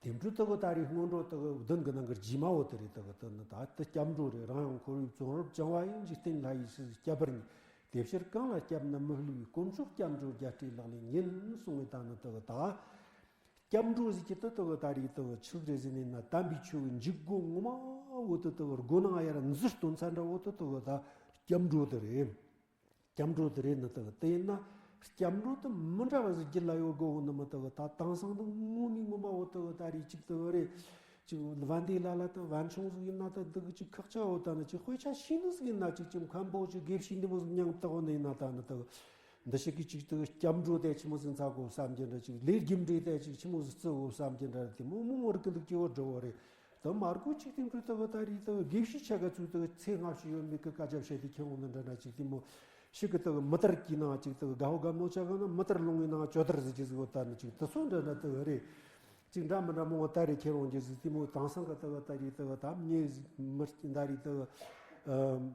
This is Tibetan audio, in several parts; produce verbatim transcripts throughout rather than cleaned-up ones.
དེ་འཕྲོ་དག་ད་རེས་སྔོན་འགྲོ་དག་བདུན་གྱི་ནང་གི་རྗེས་མ་བོ་དེ་རེད། དག་དེ་ནི་ད་དེ་སྐྱབས་འགྲོ་རེད། རང་ཡང་འཁོར་བའི་བཙོན་རར་བཅིངས་པ་ཡིས། འཇིག་རྟེན་ལྷ་ཡི་སྲིད་སྐྱབས་པར་ཉེ། དེ་ཕྱིར་གང་ལ་སྐྱབས་ན་མི་བསླུ་བའི། དཀོན་མཆོག་སྐྱབས་འགྲོ་རྒྱལ་སྲས་ལག་ལེན་ཉིད། གསུངས་པའི་ད་ནི་དག་ད་སྐྱབས་འགྲོ་ཟེར་གྱི་དེ་དག་ད་རེས་དག་ཆི་ཟིག་རེད་ཟེར་ནས་ན། དམ་པའི་ཆོས་ཀྱི་འཇུག་སྒོ་ངོ་མ་བོ་དེ་དག་སྒོ་ནང་ཡར་འཛུལ་སྟོན་ས་འདྲ་བོ་དེ་དག་ད་སྐྱབས་འགྲོ་དེ་རེད། སྐྱབས་འགྲོ་དེ་རེད་ནི་དག་དེ་ཡིན་ན། སྐྱབས་འགྲོ་དེ་མི་འདྲ་བ་ཟིག་རྒྱུད་ལ་ཡོད་དགོ་བོ་ནི་མི་དག་ད་དེང་སང་དུ་ངོ་མའི་ངོ་མ་བོ་དག་ད་རེས་ཅིག་དག་རེད། ཅིག་བན་དེ་ལ་ལ་དང་བན་ཆུང་ཟིག་ཡིན་ན་ད་འདི་གི་ཅིག་ཁག་ཆེ་བོ། ད་ནི་ཅིག་དཔེ་ཆ་ཤེས་ནི་ཟིག་ཡིན་ན། ཅིག་ཅིག་མཁན་པོ་ཅིག་དགེ་བཤེས་འདི་མོ་ཟིག་མྱང་བཏགས་བོ་ནི་ཡིན་ན། ད་ནི་དག་འདི་ཞིག་གི་ཅིག་དག་སྐྱབས་འགྲོ་དེ་ཆི་མོ་ཟིག་འཚལ་དགོ་བསམ་གྱི་འདྲ། ཅིག་ལས་རྒྱུ་འབྲས་དེ་ཅིག་ཆི་མོ་ཟིག་བརྩི་དགོ་བསམ་གྱི་འདྲ། དེ་མོ་མོ་མོ་རིག་གི་འདུག་ཅེས་བོ་འདྲ་བོ་རེད། དེ་མ་རྒོ་ཅིག་དེ་འཕྲོ་དག་ད་རེས་དག་དགེ་བཤེས་ཆ་ག་ཚོས་དག་ཚེ་སྔ་ཕྱི་ཡོད་མེད་གི་སྐད་ཆ་བཤད་དེ་ཁྱེར་འོང་ནི་འདྲ་འདྲ། ཅིག་དེ་མོ་ཞིག་གི་དག་མི་དར་གྱི་ནང་ཅིག་དག་དགའ་བོ་དགའ་མོ་ཆ་ག་ན་མི་དར་ལོང་བའི་ནང་ཇོ་དར་ཟེར་གྱི་ཟིག་བོ། ད་ནི་ཅིག་དེ་ཚོ་འདྲ་འདྲ་དག་རེད། ཅིག་འདྲ་མི་འདྲ་མོ་ད་རེས་ཁྱེར་འོང་གྱི་ཟིག་དེ་མོ་དེང་སང་གི་དག་ད་རེས་དག་ད་མྱི་མི་ད་རེས་དག་ཨ།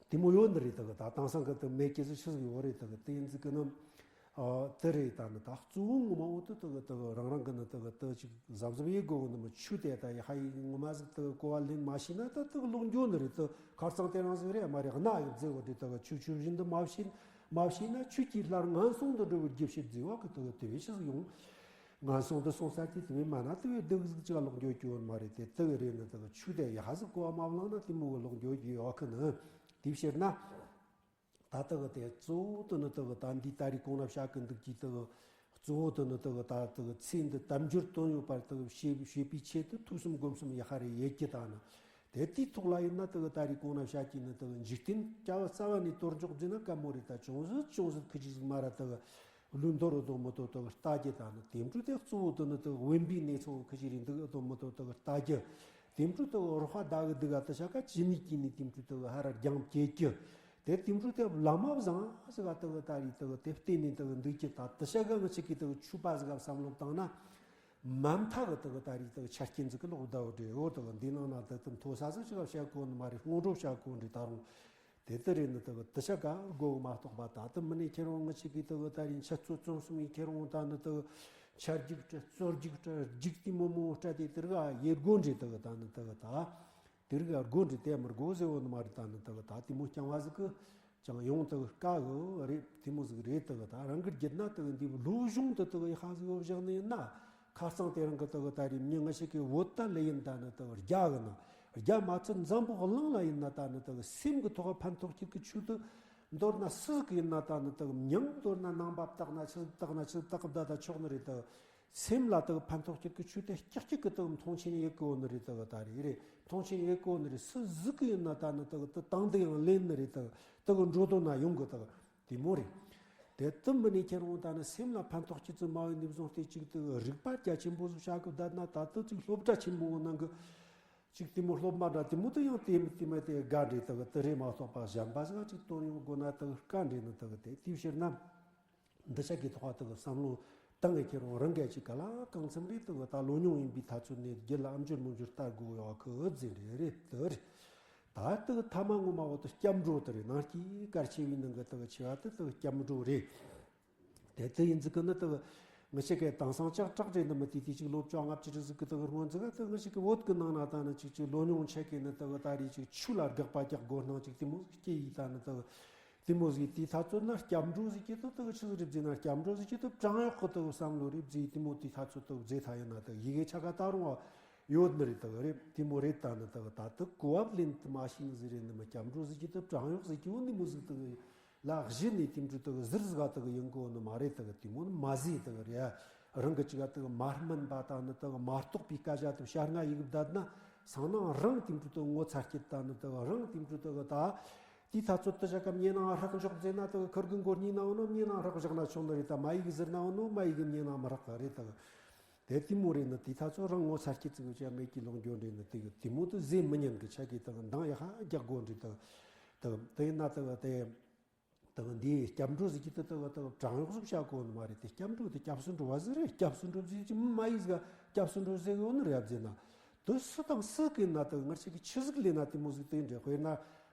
དེ་མོ་ཡོད་ནི་རེད། དག་ད་དེང་སང་གི་དག་མེད་ཀྱི་ཟིག་ཆི་ཟིག་ཡོད་རེད། དག་དེ་ཡིན་ཟིག་གི་ནི། ཨ། དེ་རེད། ད་ནི་ད་གཙོ་བོ་ངོ་མ་བོ་དེ་དག་དག་རང་རང་གི་ནི་དག་དེ་ཅིག་གཟབ་གཟབ་ཡེད་དགོ་གི་ནི་མི་ཆུ་དེ་ད་ཡ་ཧ་ཡི་ངོ་མ་ཟིག་དག་གོ་བ་ལེན་མ་ཤེས་ན་ད་དག་ལོག་འགྱོ་ནི་རེད། དག་ཁར་སང་དེ་རང་ཟིག་རེད་མ་རེད། གནའ་ཡི་མཛེས་བོ་དེ་དག་ཆུ་ཆུ་བཞིན་དུ་མ་ཕྱིན་མ་ཕྱིན་ན། ཆུ་སྐྱེས་སླར་ངན་སོང་དུ་འགྲོ་བའི་རྒྱུ་བྱེད་མཛེས་བ་གི་དག་དེ་བས་ཆི་ཟིག་ཡོང་། ངན་སོང་དུ་སོང་ས་དེ་དེ་བས་མ་ན་དེ་བས་སྡུག་ཟིག་ཅིག་ལོག་འགྱོ་རྒྱུ་ཡོད་མ་རེད། དེ་དེ་བས་རེད་ནི་དག་ཆུ་དེ་ཡ་ཧ་ཟིག་གོ་བ་མ་བླངས་ན་དེ་མོ་གི་ལོག་འགྱོ་རྒྱུ་ཡོད་གི་ནི། དེ་ཕྱིར་ན། ད་དག་དེ་གཙོ་བོ་དེ་ནི་དག་ད་འདི་ད་རེས་གོང་ན་བཤད་གི་འདུག་གི་དག་གཙོ་བོ་དེ་ནི་དག་ད་དག་ཚེ་འདི་དལ་འབྱོར་དོན་ཡོད་པར་དག་བྱེད་བྱེད་པའི་ཆེད་དུ་ཐོས་བསམ་སྒོམ་གསུམ་ཡ་ཧ་རེ་ཡེད་རྒྱུ་ད་ནི། དེ་དེའི་ཐོག་ལ་ཡིན་ན་དག་ད་རེས་གོང་ན་བཤད་ཀྱི་ནི་དག་འཇིག་རྟེན་སྐྱ་བ་རྩ་བ་ནས་དོར་འཇོག་བྱས་ན་དཀའ་མོ་རེད། ད་ཅུང་ཟད་ཅུང་ཟད་ཁི་ཅིག་ཟིག་མ་ར་དག་ལུས་འདོར་རོ་དོ་མི་དོ་དག་ལྟ་རྒྱུ་ད་ནི། དེ་འཕྲོ་དེ་གཙོ་བོ་དེ་ནི་དག་དབེན་པའི་གནས་ཚང་ཁི་ཅིག་རེད་འདུག་དོ་མི་དོ་དག་ལྟ་རྒྱུ། དེ་འཕྲོ་དག་རོགས་པ་ད་གི་འདུག་ག་དེ་ཤ་ཀ་ཅི་ནི་ཀྱི་ནི་དེ་འཕྲོ་དག་ཧ་ར་རྒྱང་བཀྱེད་རྒྱུ། དེ་དེ་འཕྲོ་དེ་བླ་མ་བཟང་ཟིག་ག་དག་ད་རེས་དག་དེ་བལྟས་ནས་དག་འདུག་རྒྱུ། ད་དེ་ཤ་ཀ་ང་ཅིག་གིས་དག་ཆོས་པ་ཟིག་ག་བསམ་བློ་བཏང་ན། མ་མཐའ་གི་དག་ད་རེས་དག་ཆ་རྐྱེན་ཟིག་གི་ལོག་བསྡད་ཡོད་རེད། འོ་དག་འདི་ནང་ན་དག་དེ་མཐོ་ས་ཟིག་ཅིག་བཤད་གོ་ནི་མ་རེད། སྔོན་འགྲོ་བཤད་གོ་འདྲི་ད་རུང་དེ་ལྟར་རེད་ནི་དག་དེ་ཤ་ག་དགོ་མ་གཏོགས་པ། ད་དེ་མིན་ནས་ཁྱེད་རང་ང་ཅིག་གིས་དག་ད་རེས་འཆད་རྩོད་རྩོམ་གསུམ་ཡིས་ཁྱེད་རང་ད་ནི་དག་ཆ་རྒྱུགས་སྤྲད་རྩོད་རྒྱུགས་སྤྲད་རྒྱུགས་དེ་མོ་མོ་སྤྲད་དེ་དེ་རིགས་ཡེད་དགོ་འདྲི་དག་ད་ནི་དག་ད། དེ་རིགས་ཨ་དགོས་འདྲི་དེ་མི་དགོས་ཟེར་བོ་ནི་མ་རེད། ད་ནི་དག་ད་དེ་མོ་རྐྱང་བ་ཟིག་གི་ཅང་ཡོང་དག་དཀའ་གི་རེད། དེ་མོ་ཟིག་རེད། དག་ད་རང་གི་རྒྱུད་ན་དག་འདི་བློ་གཞུང་དུ་དག་ཡི་ཧ་ཟིག་ཡོད་བཞག་ནི་ཡིན་ན། ཁ་རྩང་དེ་རང་གི་དག་ད་རེད་མྱི་ང་ཞིག་གི་བོད་ད་ལེ་ཡིན། ད་ནི་དག་རྒྱ་གི་ན་རྒྱ་མ་ཚད་འཛམ་བུ་གླིང་ལ་ཡིན་ན་ད་ནི་དག་སེམས་གི་ཐོག་ཕན་ཐོགས་ཁྱེད་ཀྱི་ཆོས་དུ་མདོར་ན་སུ་ཟིག་གི་ཡིན་ན། ད་ནི་དག་མྱང་མདོར་ན་ནང་པ་བཏགས་ན་ཆི་ཟིག་བཏགས་ན་ཆི་ཟིག་བཏགས་གི་བསྡད་ད་ཆོག་ནི་རེད། དག་སེམས་ལ་དག་ཕན་ཐོགས་ཁྱེད་ཀྱི་ཆོས་དེ་ཀྱག་ཀྱག་གི་དག་མཐོང་ཆེན་ཡེད་གོ་ནི་རེད། དག་ད་རེད་རེད་མཐོང་ཆེན་ཡེད་གོ་ནི་རེད། སུ་ཟིག་གི་ཡིན་ན་ད་ནི་དག་དེ་དང་དུ་ཡང་ལེན་ནི་རེད། དག་དག་འགྲོ་དོན་ན་ཡོང་གི་དག་དེ་མོ་རེད། དེ་དུ་མི་ནས་ཁྱེད་རང་ད་ནི་སེམས་ལ་ཕན་ཐོགས་ཁྱེད་ཚོ་མ་ཡོད་ནི་བཟུང་སྟེ་ཅིག་དག་རིག་པ་རྒྱ་ཆེན་པོ་ཟིག་བྱ་གི་བསྡད་ན། ད་དུ་ཅིག་སློབ་གྲྭ་ཆེན་པོ་ནང་གི་ཅིག་དེ་མོ་སློབ་མ་འདྲ་དེ་མོ་དུ་ཡང་དེ་མི་དེ་མ་དེ་དགའ་འདྲེ་དག་དུ་རེད་མ་གཏོགས་པ་གཞན་པ་ཟིག་ཅིག་དོན་ཡོང་དགོས་ན་དག་དཀའ་འདྲེ་ནི་དག་དེ་དེའི་ཕྱིར་ན། འདི་ཆ་གི་ཐོག་དག་བསམ་བློ་བཏང་གི་ཁྱེད་རང་རང་གི་ཅིག་ག་ལ་གང་འཚམ་རེ་དག་ད་ལོ་ཉུང་ཡིན་པའི་ཐ་ཚོད་ནས་རྒྱུད་ལ་ཨམ་ཅོར་མུམ་ཅོར་ལྟ་དགོས་ཡོད་གི་ཟེར་རེ་རེད། དེ་རེད། ད་དག་ཐ་མ་ངོ་མ་བོ་དུ་སྐྱབས་འགྲོ་དེ་རེད། ནང་གི་གལ་ཆེ་བའི་ནང་གི་དག་ཆེ་བ་དེ་དག་སྐྱབས་འགྲོ་རེད། དེ་དེ་ཡིན་ཟིག་གི་ནི་དག་ང་ཞིག་གི་དེང་སང་ལྕགས་དྲག་རེད་ནི་མི་དེ་དེ་ཅིག་ལོ་བཅོ་ལྔ་བཅུ་དྲུག་ཟིག་གི་དག་སྔོན་ཟིག་ག་དག་ང་ཞིག་གི་བོད་གི་ནང་ན་ད་ནི་ཅིག་ཅིག་ལོ་ཉུང་ཆེ་གི་ནི་དག་ད་རེས་ཅིག་ཆོས་ལ་དགག་པ་རྒྱག་དགོས་སྣང་ཅིག་དེ་མོ་སྐྱེ་ཡི་ད་ནི་དག་དེ་མོ་ཟིག་དེའི་ཐ་ཚོད་ན་སྐྱབས་འགྲོ་ཟིག་གི་དུ་དུ་ཆི་ཟིག་རེད་ཟེར་ན། སྐྱབས་འགྲོ་ཟིག་གི་དུ་བྲན་གཡོག་གི་དུ་བསམ་བློ་རེད་ཟེར། དེ་མོ་དེའི་ཐ་ཚོད་དུ་ཟེར་ཐ་ཡིན་ན་དུ་ཡི་གེ་ཆ་ག་ད་རུང་བ་ཡོད་ནི་རེད། དུ་རེད་དེ་མོ་རེད། ད་ནི་དུ་ད་དུ་གོ་བབ་ལེན་དུ་མ་ཤེས་ནི་ཟིག་རེད་ནི་མི། སྐྱབས་འགྲོ་ཟིག་གི་དུ་བྲན་གཡོག་ཟིག་གི་འོ་ནི་མོ་ཟིག་དུ་ལ་གཞི་ནས་དེ་འགྲོ་དུ་ཟིར་ཟིག་ག་དུ་ཡིན་གོ་ནི་མ་རེད། དུ་དེ་མོ་ནི་མ་ཟིག་དུ་རེད། རང་གི་ཅི་ག་དུ་མ་སྨིན་པ་ད་ནི་དུ་མ་རྟོགས་པའི་སྐད་ཆ་དུ་བཤད་ང་ཡི་གི་བསྡད་ན་སང་ནང་རང་དེ་འགྲོ་དུ་ངོ་ཚ་སྐྱིད། ད་ནི་དུ་རང་དེ་འགྲོ་དུ་ད། དེའི་ཐ་ཚོད་དུ་བཞག་གམ་ཉེ་ནང་ཧྲག་འཇོག་མཛད་ན་དུ་ཁུར་གི་མགོ་གཉིས་ནང་ནོ་ཉེ་ནང་ཧྲག་བཞག་ན་ཆོག་ནི་རེད། ད་མ་ཡིག་ཟེར་ནང་ནོ་མ་ཡིག་ཉེ་ནང་མི་ཧྲག་གི་རེད། དུ་དེ་དེ་མོ་རེད་ནི། དེའི་ཐ་ཚོད་རང་ངོ་ཚ་སྐྱིད་ཙིག་ཅེ་མེད་ཀྱི་ལོང་འགྱོ་འདྲེ་ནི་དེ་དེ་མོ་དུ་ཟེར་མི་ཉན་གི་ཆ་གི་དུ་འདང་ཡ་ཧ་རྒྱག་དགོ་འདྲེ། དུ་དུ་དེ་ན་དུ་དེ་དུ་འདིའི་སྐྱབས་འགྲོ་ཟིག་གི་དུ་དུ་དུ་བྲན་གཡོག་ཟིག་བྱ་གོ་ནི་མ་རེད། དེ་སྐྱབས་འགྲོ་དེ་སྐྱབས་སུ་འགྲོ་བ་ཟིག་རེད། སྐྱབས་སུ་འགྲོ་ཟིག་ཅི་མ་ཡིག་ཟིག་སྐྱབས་སུ་འགྲོ་ཟེར་གི་ཡོད་ནི་རེད་ཟེར་ན། དུ་སུ་དང་སུ་གི་ན་དུ་ངར་ཞིག་གི་ཆི་ཟིག་ལས་ན་དེ་མོ་ཟིག་དེ་འདྲ་དཔེར་ན་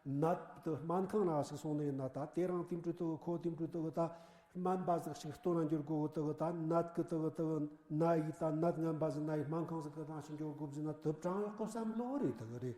ནད་དུ་སྨན་ཁང་ན་ཞིག་སོང་ནས་ན་ད་དེ་རང་དེ་འགྲོ་དུ་ཁོ་དེ་འགྲོ་དུ་ད་ སྨན་པ་ཟིག་ཞིག་སྟོན་ན་འགྱུར་དགོས་དག་ད་ནད་གི་དག་དག་ན་ཡི་ད་ནད་ངན་པ་ཟིག་ན་ཡི་སྨན་ཁང་ཟིག་གི་ནང་ཞིག་འགྱུར་དགོས་ཟིན་ན་དུ་བྲང་གཡོག་གི་བསམ་བློ་རེད་དག་རེད།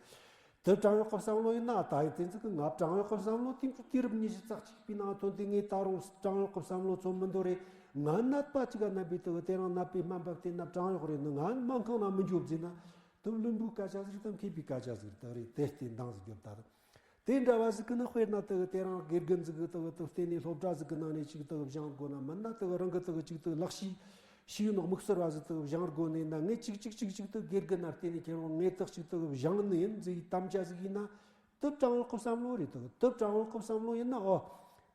དུ་བྲང་གཡོག་གི་བསམ་བློ་ཡིན་ན་ད་ཡི་དེ་ཚིག་གི་ང་བྲང་གཡོག་གི་བསམ་བློ་དེ་འཕྲུ་དུས་རབས་ཉི་ཤུ་རྩ་གཅིག་པའི་ནང་ཐོན་ཏེ་ངས་ད་རུང་བྲང་གཡོག་གི་བསམ་བློ་ཚོ་མི་འདོར་རེད། ང་ནད་པ་གཅིག་ག་ནད་པའི་དག་དེ་རང་ནད་པའི་སྨན་པ་བསྟེན་ན་བྲང་གཡོག་རེད་ནི་ང་སྨན་ཁང་ནང་མི་འགྱོ་ཟིན་ན་དུ་བླུན་པོའི་སྐད་ཆ་ཟིག་དང་མཁས་པའི་སྐད་ཆ་ཟིག་དག་རེད། དེ་བསྟན་སྟངས་ཟིག་རྒྱབ་ད་རེད། དེ་འདྲ་བ་ཟིག་གི་ནི་དཔེར་ན་དག་དེ་རང་དགེ་རྒན་ཟིག་གི་དག་དུ་བརྟེན་ནས་སློབ་གྲྭ་ཟིག་གི་ནང་ནས་ཅིག་དག་སྦྱང་དགོས་ན་མིན་ན་དག་རང་གི་དག་ཅིག་དག་ལག་ཤེས་ཤེས་ཡོན་དམིགས་བསལ་བ་ཟིག་དག་སྦྱང་དགོས་ནས་ན་ངས་ཅིག་ཅིག་ཅིག་ཅིག་དག་དགེ་རྒན་ན་བརྟེན་ནས་ཁྱེད་རང་ངས་དག་ཅིག་དག་སྦྱང་ནི་ཡིན་ཟིག་དམ་བཅའ་ཟིག་ཡིན་ན་དུ་བྲང་གཡོག་གི་བསམ་བློ་རེད་དག་དུ་བྲང་གཡོག་གི་བསམ་བློ་ཡིན་ན་ཨོ།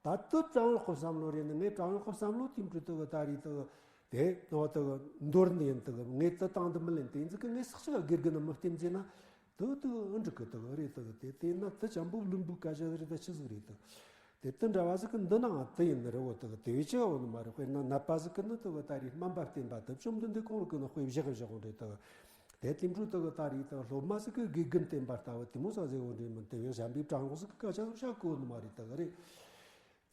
ད་དུ་བྲང་གཡོག་གི་བསམ་བློ་རེད་ནི་ངས་བྲང་གཡོག་གི་བསམ་བློ་དེ་འཕྲུལ་དག་ད་རེད་དག་དེ་ཨོ་དག་འདོར་ནི་ཡིན་དག་ངས་དུ་བཏང་དུ་མི་ལེན་དེ་ཡིན་ཟིག་གི་ངས་སག་ཤི་ག་དགེ་རྒན་ན་མི་བརྟེན་ཟེར་ན། དུ་དུ་ཨུ་འགྲིག་གི་དུ་རེད་དུ་དེ་དེ་ན་དུ་ཅམ་པོ་བླུན་པོའི་སྐད་ཆ་རེད་ད་ཆི་ཟིག་རེད་དུ། དེ་དུ་འདྲ་བ་ཟིག་གི་འདི་ནའང་དུ་ཡིན་ནི་རེད་འོ་དུ་དེ་བས་ཆི་འོ་ནི་མ་རེད། དཔེར་ན་ནད་པ་ཟིག་གི་ནི་དུ་ད་རེད་སྨན་པ་བསྟེན་པ་དུ་བཅོམ་ལྡན་འདས་ཁོང་རུ་གི་ནི་དཔེ་བཞག་བཞག་འོ་རེད་དུ། དེ་དེ་འཕྲུལ་དུ་ད་རེད་དུ་སློབ་མ་ཟིག་གི་དགེ་རྒན་བསྟེན་པ་ལྟ་བུ་དེ་མོ་ཟ་ཟེར་འོ་རེད་མིན་དེ་བས་གཞན་པའི་བྲང་གོ་ཟིག་གི་སྐད་ཆ་ཟིག་བཤད་གོ་ནི་མ་རེད་དུ་རེད།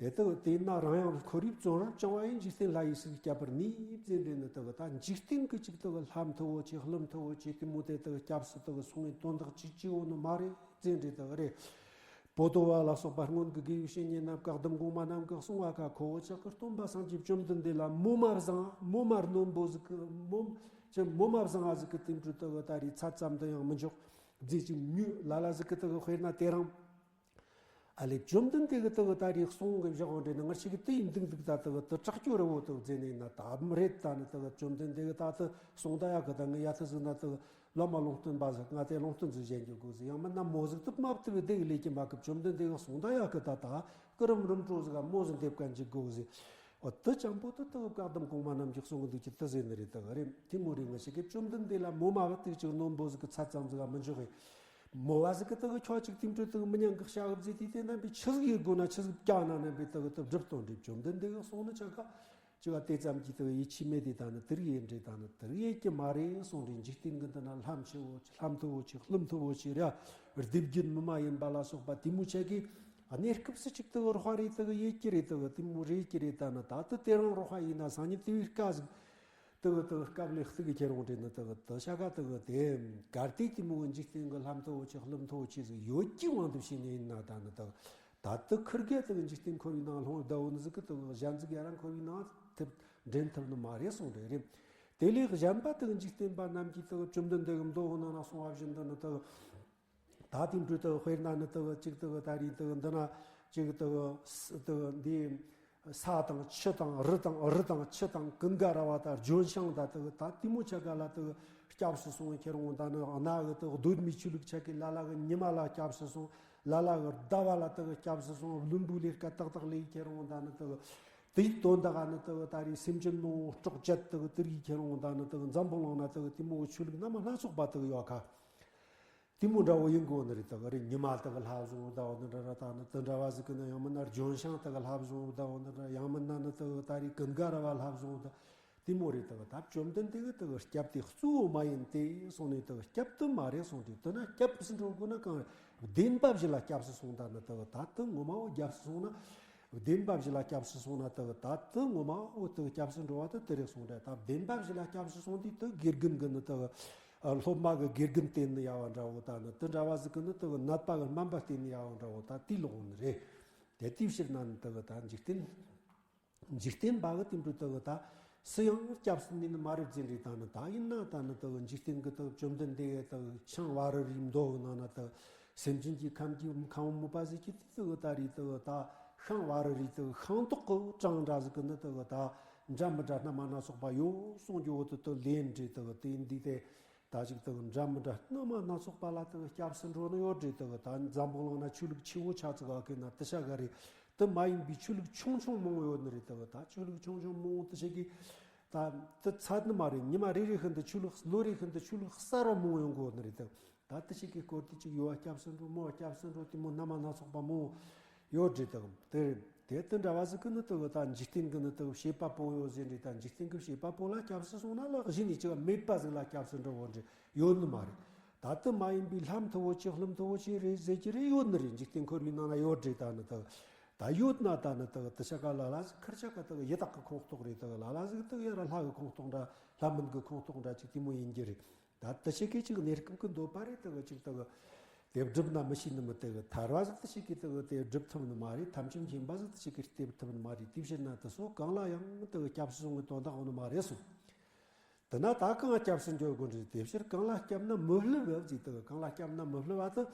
དེ་དག་དེས་ན་རང་ཡང་ཁོར་ཡུག་བཙོན་རར་བཅིངས་པ་ཡིན། འཇིག་རྟེན་ལྷ་ཡི་སྲིད་སྐྱབས་པར་ནུས་ཟེར་འདྲེ་ནི་དག་ད་འཇིག་རྟེན་གྱི་ཅིག་དག་ལྷ་མཐུ་བོ་ཆེ་ཀླུ་མཐུ་བོ་ཆེ་དེ་མོ་དེ་དག་སྐྱབས་སུ་དག་སོང་བའི་དོན་དག་ཅིག་ཅིག་འོ་ནི་མ་རེད་ཟེར་འདྲེ་དག་རེད། པོ་ཏོ་བ་ལ་སོགས་པ་སྔོན་གྱི་དགེ་བའི་བཤེས་གཉེན་རྣམས་བཀའ་གདམས་གོང་མ་རྣམས་ཀྱིས་གསུངས་པ་ཁ་ཁོ་བོ་ཅག་གི་སྟོན་པ་སངས་རྒྱས་བཅོམ་ལྡན་འདས་ལ་མོ་མ་བཟང་མོ་མ་རྣོན་པོ་ཟིག་གི་མོ་ཅི་མོ་མ་བཟང་ང་ཟིག་གི་དེ་འཕྲུལ་དག་ད་རེད་ཚ་ཙམ་དུ་ཡང་མི་འཇོག་རྫས་ཅིག་མྱུ་ལ་ལ་ཟིག་གི་དག་དཔེར་ན་དེ་རང་། ཨ་ལེ་བཅོམ་ལྡན་འདས་ཀྱི་དག་ད་རེས་གསུང་གི་བཞག་འོང་འདྲེ་ནི་ང་ཞིག་གི་དེ་ཡིན་འདུག་འདུག་ད་དག་དུ་དྲག་སྐྱོ་རི་བོ་དག་མཛད་ནས་ན་ད་མི་རེད། ད་ནི་དག་བཅོམ་ལྡན་འདས་ཀྱི་ད་དུ་གསུང་ད་ཡག་གི་ད་ངས་ཡ་ཐི་ཟིག་ན་དག་བླ་མ་ལུང་སྟོན་པ་ཟིག་ང་དེ་ལུང་སྟོན་ཟིག་བཞེངས་རྒྱུ་དགོས་ཟིག་ཡང་མིན་ན་མོ་ཟིག་དུ་མ་བཏུ་བའི་དེ་གི་ལས་ཀྱི་མ་གི་བཅོམ་ལྡན་འདས་ཀྱི་གསུང་ད་ཡག་གི་ད་ད་ཀི་རིམ་རིམ་གྲོ་ཟིག་ག་མོ་ཟིག་འདེབས་ག་འཇུག་དགོས་ཟིག་འོ་དུ་ཅམ་པོ་དུ་དག་བཀའ་གདམས་གོང་མ་རྣམས་ཀྱི་གསུང་གི་འདུག་ཀྱི་དུ་ཟེར་ནི་རེད། དག་རེད་དེ་མོ་རེད། ང་ཞིག་གི་བཅོམ་ལྡན་འདས་ལ་མོ་མ་བ་དུ་ཅིག་རྣོན་པོ་ཟིག་གི་ཚ་ཙམ་ཟིག་ག་མི་འཇོག་གི་མོ་བ་ཟིག་གི་དག་ཁྱོད་ཅིག་དེ་འཕྲོས་དག་མི་ཉན་གི་བྱ་བ་ཟིག་དེ་དེ་རྣམ་པའི་ཆི་ཟིག་ཡོད་དགོས་ན་ཆི་ཟིག་བཀྱག་ན་རྣམ་པའི་དག་དུ་སྒྲུབ་སྟོན་རེད། བཅོམ་ལྡན་འདས་གི་གསུང་ནི་ཆ་ག་ཅི་བ་དེ་ཙམ་གྱིས་དག་ཡིད་ཆེས་མེད་དེ་ད་ནི་དུར་ཡེ་འདྲེ་ད་ནི་དུར་ཡེ་གི་མ་རེད་གསུང་རེད། འཇིག་རྟེན་གི་འདི་ན་ལྷ་མཆེ་བོ་ཆེ་ལྷ་མཐུ་བོ་ཆེ་ཀླུ་མཐུ་བོ་ཆེ་ར་སྡེ་བརྒྱད་མི་མ་ཡིན་པ་ལ་སོགས་པ་དེ་མོ་ཆ་གི་གནས་སྐབས་སུ་ཅིག་དག་རོགས་རེད་དག་ཡེ་གི་རེད་དག་དེ་མོ་རེད་གི་རེད། ད་ནི་ད་དུ་དེ་རང་རོགས་ཡིན་ན་སང་ཉིན་དེ་བའི་སྐབས་ཟིག་དུ་དུ་སྐབས་ལས་སྟུག་གི་ཁྱེར་འོང་དྲན་ནི་དུ་དུ་ཤ་ཁ་དུ་དེ་གར་དེ་དེ་མོ་འཇིག་རྟེན་གི་ལྷ་མཐོ་བོ་ཆེ་ཀླུ་མཐོ་བོ་ཆེ་ཟིག་ཡོད་ཀྱི་དབང་དུ་བྱས་ནས་ཡིན་ན་ད་ནི་དུ་ད་དུ་ཁིར་གེ་དུ་འཇིག་རྟེན་འཁོར་བའི་ནང་ལྷུང་བདའ་བོ་ནི་ཟིག་གི་དུ་གཞན་ཟིག་ཡ་རང་འཁོར་བའི་ནང་ཐུབ་འདྲེན་ཐུབ་ནི་མ་རེད་གསུངས་རེད་རེད། དེ་ལས་གཞན་པ་དུ་འཇིག་རྟེན་པ་རྣམས་ཀྱིས་དུ་བཅོམ་ལྡན་འདས་གི་མདོ་ནང་ན་གསུངས་པ་བཞིན་དུ་ནི་དུ། ད་དེ་འཕྲོས་དུ་དཔེར་ན་ནི་དུ་གཅིག་དུ་ད་རིང་དུ་འདི་ན་གཅིག་དུ་དུ་འདི་ས་དང་ཆུ་དང་རི་དང་རི་དང་ཆུ་དང་ཀུན་དགའ་ར་བ་དང་ལྗོན་ཤིང་ད་དུ་ད་དེ་མོ་ཆ་ག་ལ་དུ་སྐྱབས་སུ་སོང་ཁྱེར་འོང་ད་ནི་གནའ་གི་དུ་གདོད་མའི་ཆོས་ལུགས་ཆ་གི་ལ་ལ་གི་ཉི་མ་ལ་སྐྱབས་སུ་སོང་། ལ་ལ་གི་ཟླ་བ་ལ་དུ་སྐྱབས་སུ་སོང་། བླུན་པོའི་ལས་ཀ་ཏག་ཏག་ལས་ཁྱེར་འོང་ད་ནི་དུ་དེའི་དོན་དག་ནི་དུ་ད་རིང་སེམས་ཅན་མང་པོ་སྲོག་བཅད་དུ་དུ་རིགས་ཁྱེར་འོང་ད་ནི་དུ་འཛམ་བུ་གླིང་ན་དུ་དེ་མོ་ཆོས་ལུགས་སྣ་མ་སྣ་ཚོགས་པ་དུ་ཡོད་ཁ། དེ་མོ་འདྲ་བོ་ཡིན་དགོས་ནི་རེད། དག་རེད། ཉི་མ་དག་ལྷ་བཟུང་བདའ་བོ་ནི་འདྲ་ར་དག་ནི་དེ་འདྲ་བ་ཟིག་གི་ནི་ཡང་མིན་ན་ལྗོན་ཤིང་དག་ལྷ་བཟུང་བདའ་བོ་ནི་འདྲ་ཡང་མིན་ན་ནི་དག་ད་རེས་ཀུན་དགའ་ར་བ་ལྷ་བཟུང་བདའ། དེ་མོ་རེད། དག་ད་བཅོམ་ལྡན་འདས་གི་དག་སྐྱབས་དེ་གཙོ་བོ་མ་ཡིན་ཏེ་གསུངས་ནས་དག་སྐྱབས་དུ་མ་རེད་གསུངས་ཏེ་དེ་ན་སྐྱབས་སུ་འགྲོ་དགོས་ན་གང་རེད། བདེན་པ་བཞི་ལ་སྐྱབས་སུ་སོང་ད་ནི་དག་ད་དུ་ངོ་མ་བོ་སྐྱབས་སུ་སོང་ན། བདེན་པ་བཞི་ལ་སྐྱབས་སུ་སོང་ན་དག་ད་དུ་ངོ་མ་བོ་དག་སྐྱབས་སུ་འགྲོ་བ་དུ་དེ་རེད་གསུངས་རེད། ད་བདེན་པ་བཞི་ལ་སྐྱབས་སུ་སོང་དུས་དུ་དགེ་རྒན་གི་ནི་དག་སློབ་མ་གི་དགེ་རྒན་བསྟེན་ནི་ཡ་བ་འདྲ་བོ་ད་ནི་དེ་འདྲ་བ་ཟིག་གི་ནི་དེ་གི་ནད་པ་གི་སྨན་པ་བསྟེན་ནི་ཡ་བ་འདྲ་བོ་ད་དེ་ལོག་ནི་རེད། དེ་དེའི་ཕྱིར་ན་ནི་དེ་གི་ད་འཇིག་རྟེན། འཇིག་རྟེན་པ་གི་དེ་འདྲ་དེ་གི་ད་སུ་ཡང་སྐྱབས་སུ་ནི་ནི་མ་རེད་ཟེར་རེད། ད་ནི་ད་ཡིན་ན་ད་ནི་དེ་གི་འཇིག་རྟེན་གི་དེ་གི་བཅོམ་ལྡན་འདས་གི་དེ་གི་ཤིང་བ་རི་རིའི་མདོ་གི་ནང་ན་དེ་གི་སེམས་ཅན་གྱི་ཁམས་ཀྱི་ཁམས་མོ་པ་ཟིག་གི་དེ་གི་ད་རེད། དེ་གི་ད་ཤིང་བ་རི་རི་དེ་གི་ཤིང་ཏོག་གི་གྲངས་འདྲ་ཟིག་གི་ནི་དེ་གི་ད་འདྲ་མི་འདྲ་སྣ་མ་སྣ་ཚོགས་པ་ཡོད་གསུང་རྒྱུ་བོ་དེ་དེ་ལེན་རེད། དེ་གི་དེ་འདི་དེ། ད་ཅིག་དག་འདྲ་མི་འདྲ་སྣ་མ་སྣ་ཚོགས་པ་ལ་དག་སྐྱབས་སུ་འགྲོ་ནི་ཡོད་རེད། དག་ད་འཛམ་བུ་གླིང་ན་ཆོས་ལུགས་ཆེ་བོ་ཆ་ཙིག་ག་གི་ན་དེ་ཤ་ག་རེད། དེ་མ་ཡིན་པའི་ཆོས་ལུགས་ཆུང་ཆུང་མང་བོ་ཡོད་ནི་རེད། དག་ད་ཆོས་ལུགས་ཆུང་ཆུང་མང་བོ་དེ་ཤ་གི་ད་དེ་ཚད་ནི་མ་རེད། ཉི་མ་རེ་རེ་བཞིན་དུ་ཆོས་ལུགས་ལོ་རེ་བཞིན་དུ་ཆོས་ལུགས་གསར་བ་མང་བོ་ཡོང་གི་ཡོད་ནི་རེད། དག་ད་དེ་ཤ་གི་སྐོར་དེ་ཅིག་ཡོད་བ་སྐྱབས་སུ་འགྲོ་མོ་བ་སྐྱབས་སུ་འགྲོ་དེ་མོ་སྣ་མ་སྣ་ཚོགས་པ་མང་བོ། ཡོད་རེད་དང་། དེ་དེ་དེ་འདྲ་བ་ཟིག་གི་ནི་དེ་གི་ད་འཇིག་རྟེན་གི་ནི་དེ་གི་བྱེད་པ་པོ་ཡོད་ཟེར་རེད། ད་འཇིག་རྟེན་གི་བྱེད་པ་པོ་ལ་སྐྱབས་སུ་སོང་ན་ལ་གཞི་ནས་ཅི་བ་མེད་པ་ཟིག་ལ་སྐྱབས་སུ་འགྲོ་བོ་འདྲ་ཡོད་ནི་མ་རེད། ད་དེ་མ་ཡིན་པའི་ལྷ་མཐུ་བོ་ཆེ་ཀླུ་མཐུ་བོ་ཆེ་རེད་ཟེར་གྱི་རེད་ཡོད་ནི་རེད། འཇིག་རྟེན་འཁོར་བའི་ནང་ན་ཡོད་རེད། ད་ནི་དེ་གི་ ད་ཡོད་ན་ད་ནི་དག་དི་ཆ་ག་ལ་ལ་ཟིག་ཁིར་ཆ་ག་དག་ཡི་དྭགས་ཀྱི་ཁོངས་གཏོགས་རེད། དག་ལ་ལ་ཟིག་དག་ཡ་ར་ལྷ་གི་ཁོངས་གཏོགས་འདྲ། ལྷ་མིན་གི་ཁོངས་གཏོགས་འདྲ་ཅིག་དེ་མོ་ཡིན་རྒྱུ་རེད། ད་དི་ཆ་གེ་ཅིག་གནས་སྐབས་ཀྱི་འདོད་པ་རེད། དག་ཅིག་དག་དེ་སྒྲུབ་ན་མི་ཤེས་ནི་མི། དག་ཐར་བ་ཟིག་དི་ཆ་གེ་དག་དེ་སྒྲུབ་ཐུབ་ནི་མ་རེད། ཐམས་ཅད་མཁྱེན་པ་ཟིག་དི་ཆ་གེ་སྟེར་ཐུབ་ནི་མ་རེད། དེ་ཕྱིར་ན་དི་སོ་གང་ལ་ཡང་དག་སྐྱབས་སུ་སོང་བའི་དོན་དག་འོང་ནི་མ་རེད་སོ། དེ་ན་ད་གང་སྐྱབས་སུ་འགྲོ་དགོས་རེད། དེ་ཕྱིར་གང་ལ་སྐྱབས་ན་མི་བསླུ་བ་ཟིག་དག་གང་ལ་སྐྱབས་ན་མི་བསླུ་བ་དེ།